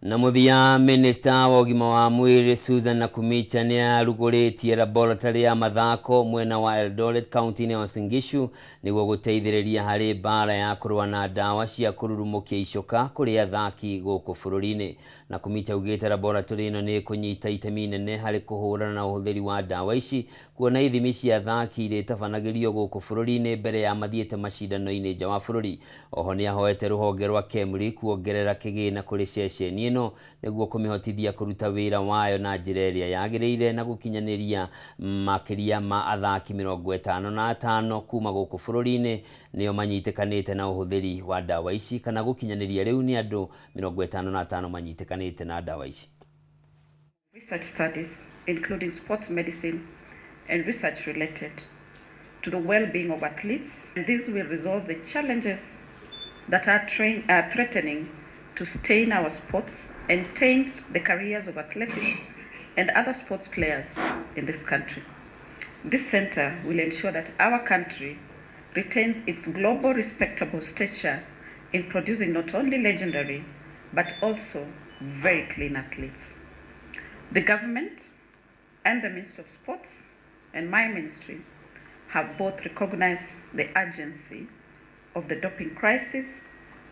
Na mũthia, minista wa ũgima wa mwĩrĩ Susan Nakhumicha nĩ arugũrĩtie laboratory ya mathako mwena wa Eldoret kaunti-inĩ ya Uasin Gishu nĩguo gũteithĩrĩria harĩ mbara ya kũrũa na ndawa cia kũrurumũkia icoka kũrĩ athaki gũkũ bũrũri-inĩ. Nakhumicha augĩte laboratory ĩno nĩ ĩkũnyita itemi inene harĩ kũhũrana na ũhũthĩri wa ndawa ici, kuona ithimi cia athaki irĩtabanagĩrio gũkũ bũrũri-inĩ mbere ya mathiĩte macindano-inĩ nja wa bũrũri. Oho nĩ ahoete rũhonge rwa KEMRI kuongerera kĩgĩna kũrĩ ceceni ĩno nĩguo kũmĩhotithia kũruta wĩra wayo na njĩra ĩrĩa yagĩrĩire na gũkinyanĩria makĩria ma athaki 55 kuma gũkũ bũrũri-inĩ nĩo manyitĩkanĩte na ũhũthĩri wa ndawa ici, kana gũkinyanĩria rĩu nĩ andũ 55 manyitĩkanĩte na ndawa ici. Research studies, including sports medicine and research related to the well-being of athletes. And this will resolve the challenges that are threatening to stain our sports and taint the careers of athletics and other sports players in this country. This center will ensure that our country retains its global respectable stature in producing not only legendary, but also very clean athletes. The government and the Ministry of Sports and my ministry have both recognized the urgency of the doping crisis,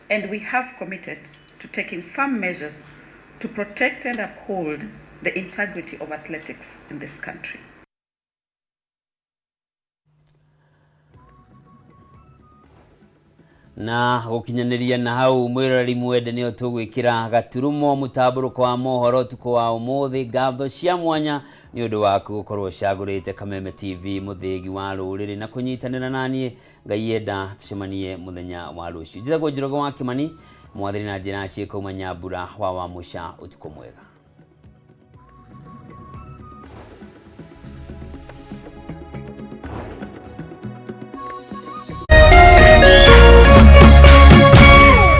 and we have committed to taking firm measures to protect and uphold the integrity of athletics in this country. Na gũkinyanĩria na hau, mwĩroreri mwende, nĩo tũgwĩkĩra gaturumo mũtambũrũko wa mohoro ũtukũ wa ũmũthĩ. Ngatho cia mwanya nĩ ũndũ waku gũkorwo ũcagũrĩte Kameme TV, mũthĩgi wa rũrĩrĩ, na kũnyitanĩra naniĩ. Ngai enda tũcemanie mũthenya wa rũciũ. Njĩtagwo Njoroge wa Kĩmani, mwathĩri na njĩra ciĩkauma Nyambura wa Wamũca. Ũtukũ mwega.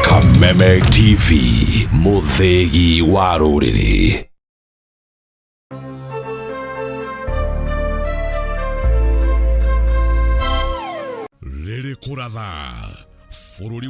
Kameme TV, mũthĩgi wa rũrĩrĩ. Rĩrĩ kũratha bũrũri.